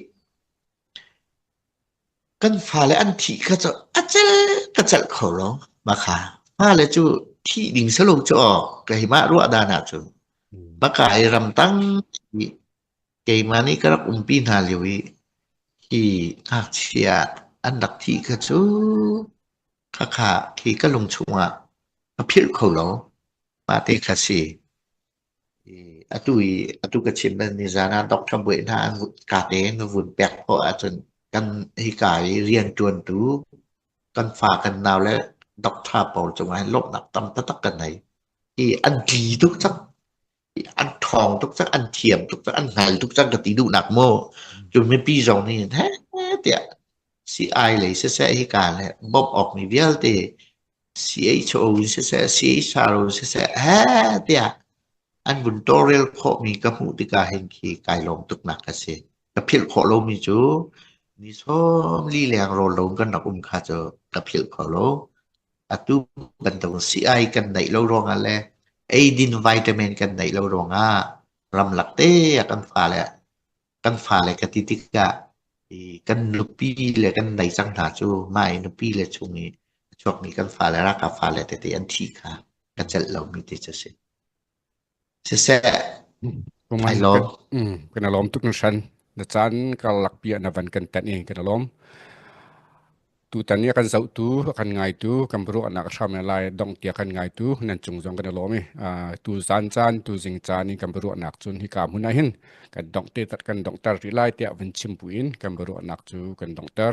Kan fale an thih kha cu a celh ka celh kho lo. Mah kha fale cu thih ding si lo cu aw keimah ruah dan ahcun baka i ramtang i keimah nih ka rak umpi hna lio i hi ngakchia an rak thih kha cu khakha khi ka lung chungah ka philh kho lo. Mah te kha si. Atu i atu ka chim bal nizan ah Doctor Buai hna an ka tein na vun pek khawh ahcun kan hika i rianṭuantu kan fa kan nau le doctor pawl cungah hin lawmhnak tam taktak kan nei. Hi an tli tuk cang. An ṭhawng tuk cang, an thiam tuk cang, an hngal tuk cang ka ti duhnak mu. Cu mipi zong nih hin heh tiah CI lei siseh hika le bawmh awk mi vialte CHO in siseh, CHRO in siseh, heh tiah an vun tawlrel khawhmi ka hmuh tikah hin khi kai lawm tuknak a si. Ka philh khawh lomi cu ni 40 leng rawl lo kan rak um kha cu ka philh kho lo. Atu bantuk sii kan neih lo ruangah le eidin vitamin kan neih lo ruangah ramlak te ah kan fale kan fale ka ti tikah i kan nupi le kan nei cang hna cu mah i nupi le chung i a chuakmi kan fale ralkap fale tete an thi kha ka celh lomi te cu a si. Siseh, ai lawm. Kan lawm tuk hringhran. Na caan karlak pi ah na van kan tanh i kan lawm. Tutan i a kan zohtu, a kan ngaitu, kan biaruahnak a hram lai dongh tiah kan ngaitu nan cung zong kan i lawm i tu zan caan, tu zing caan i kan biaruahnak cun hika hmun ah hin kan dongh te kan donghter rih lai tiah van chim buin kan biaruahnak cu kan donghter.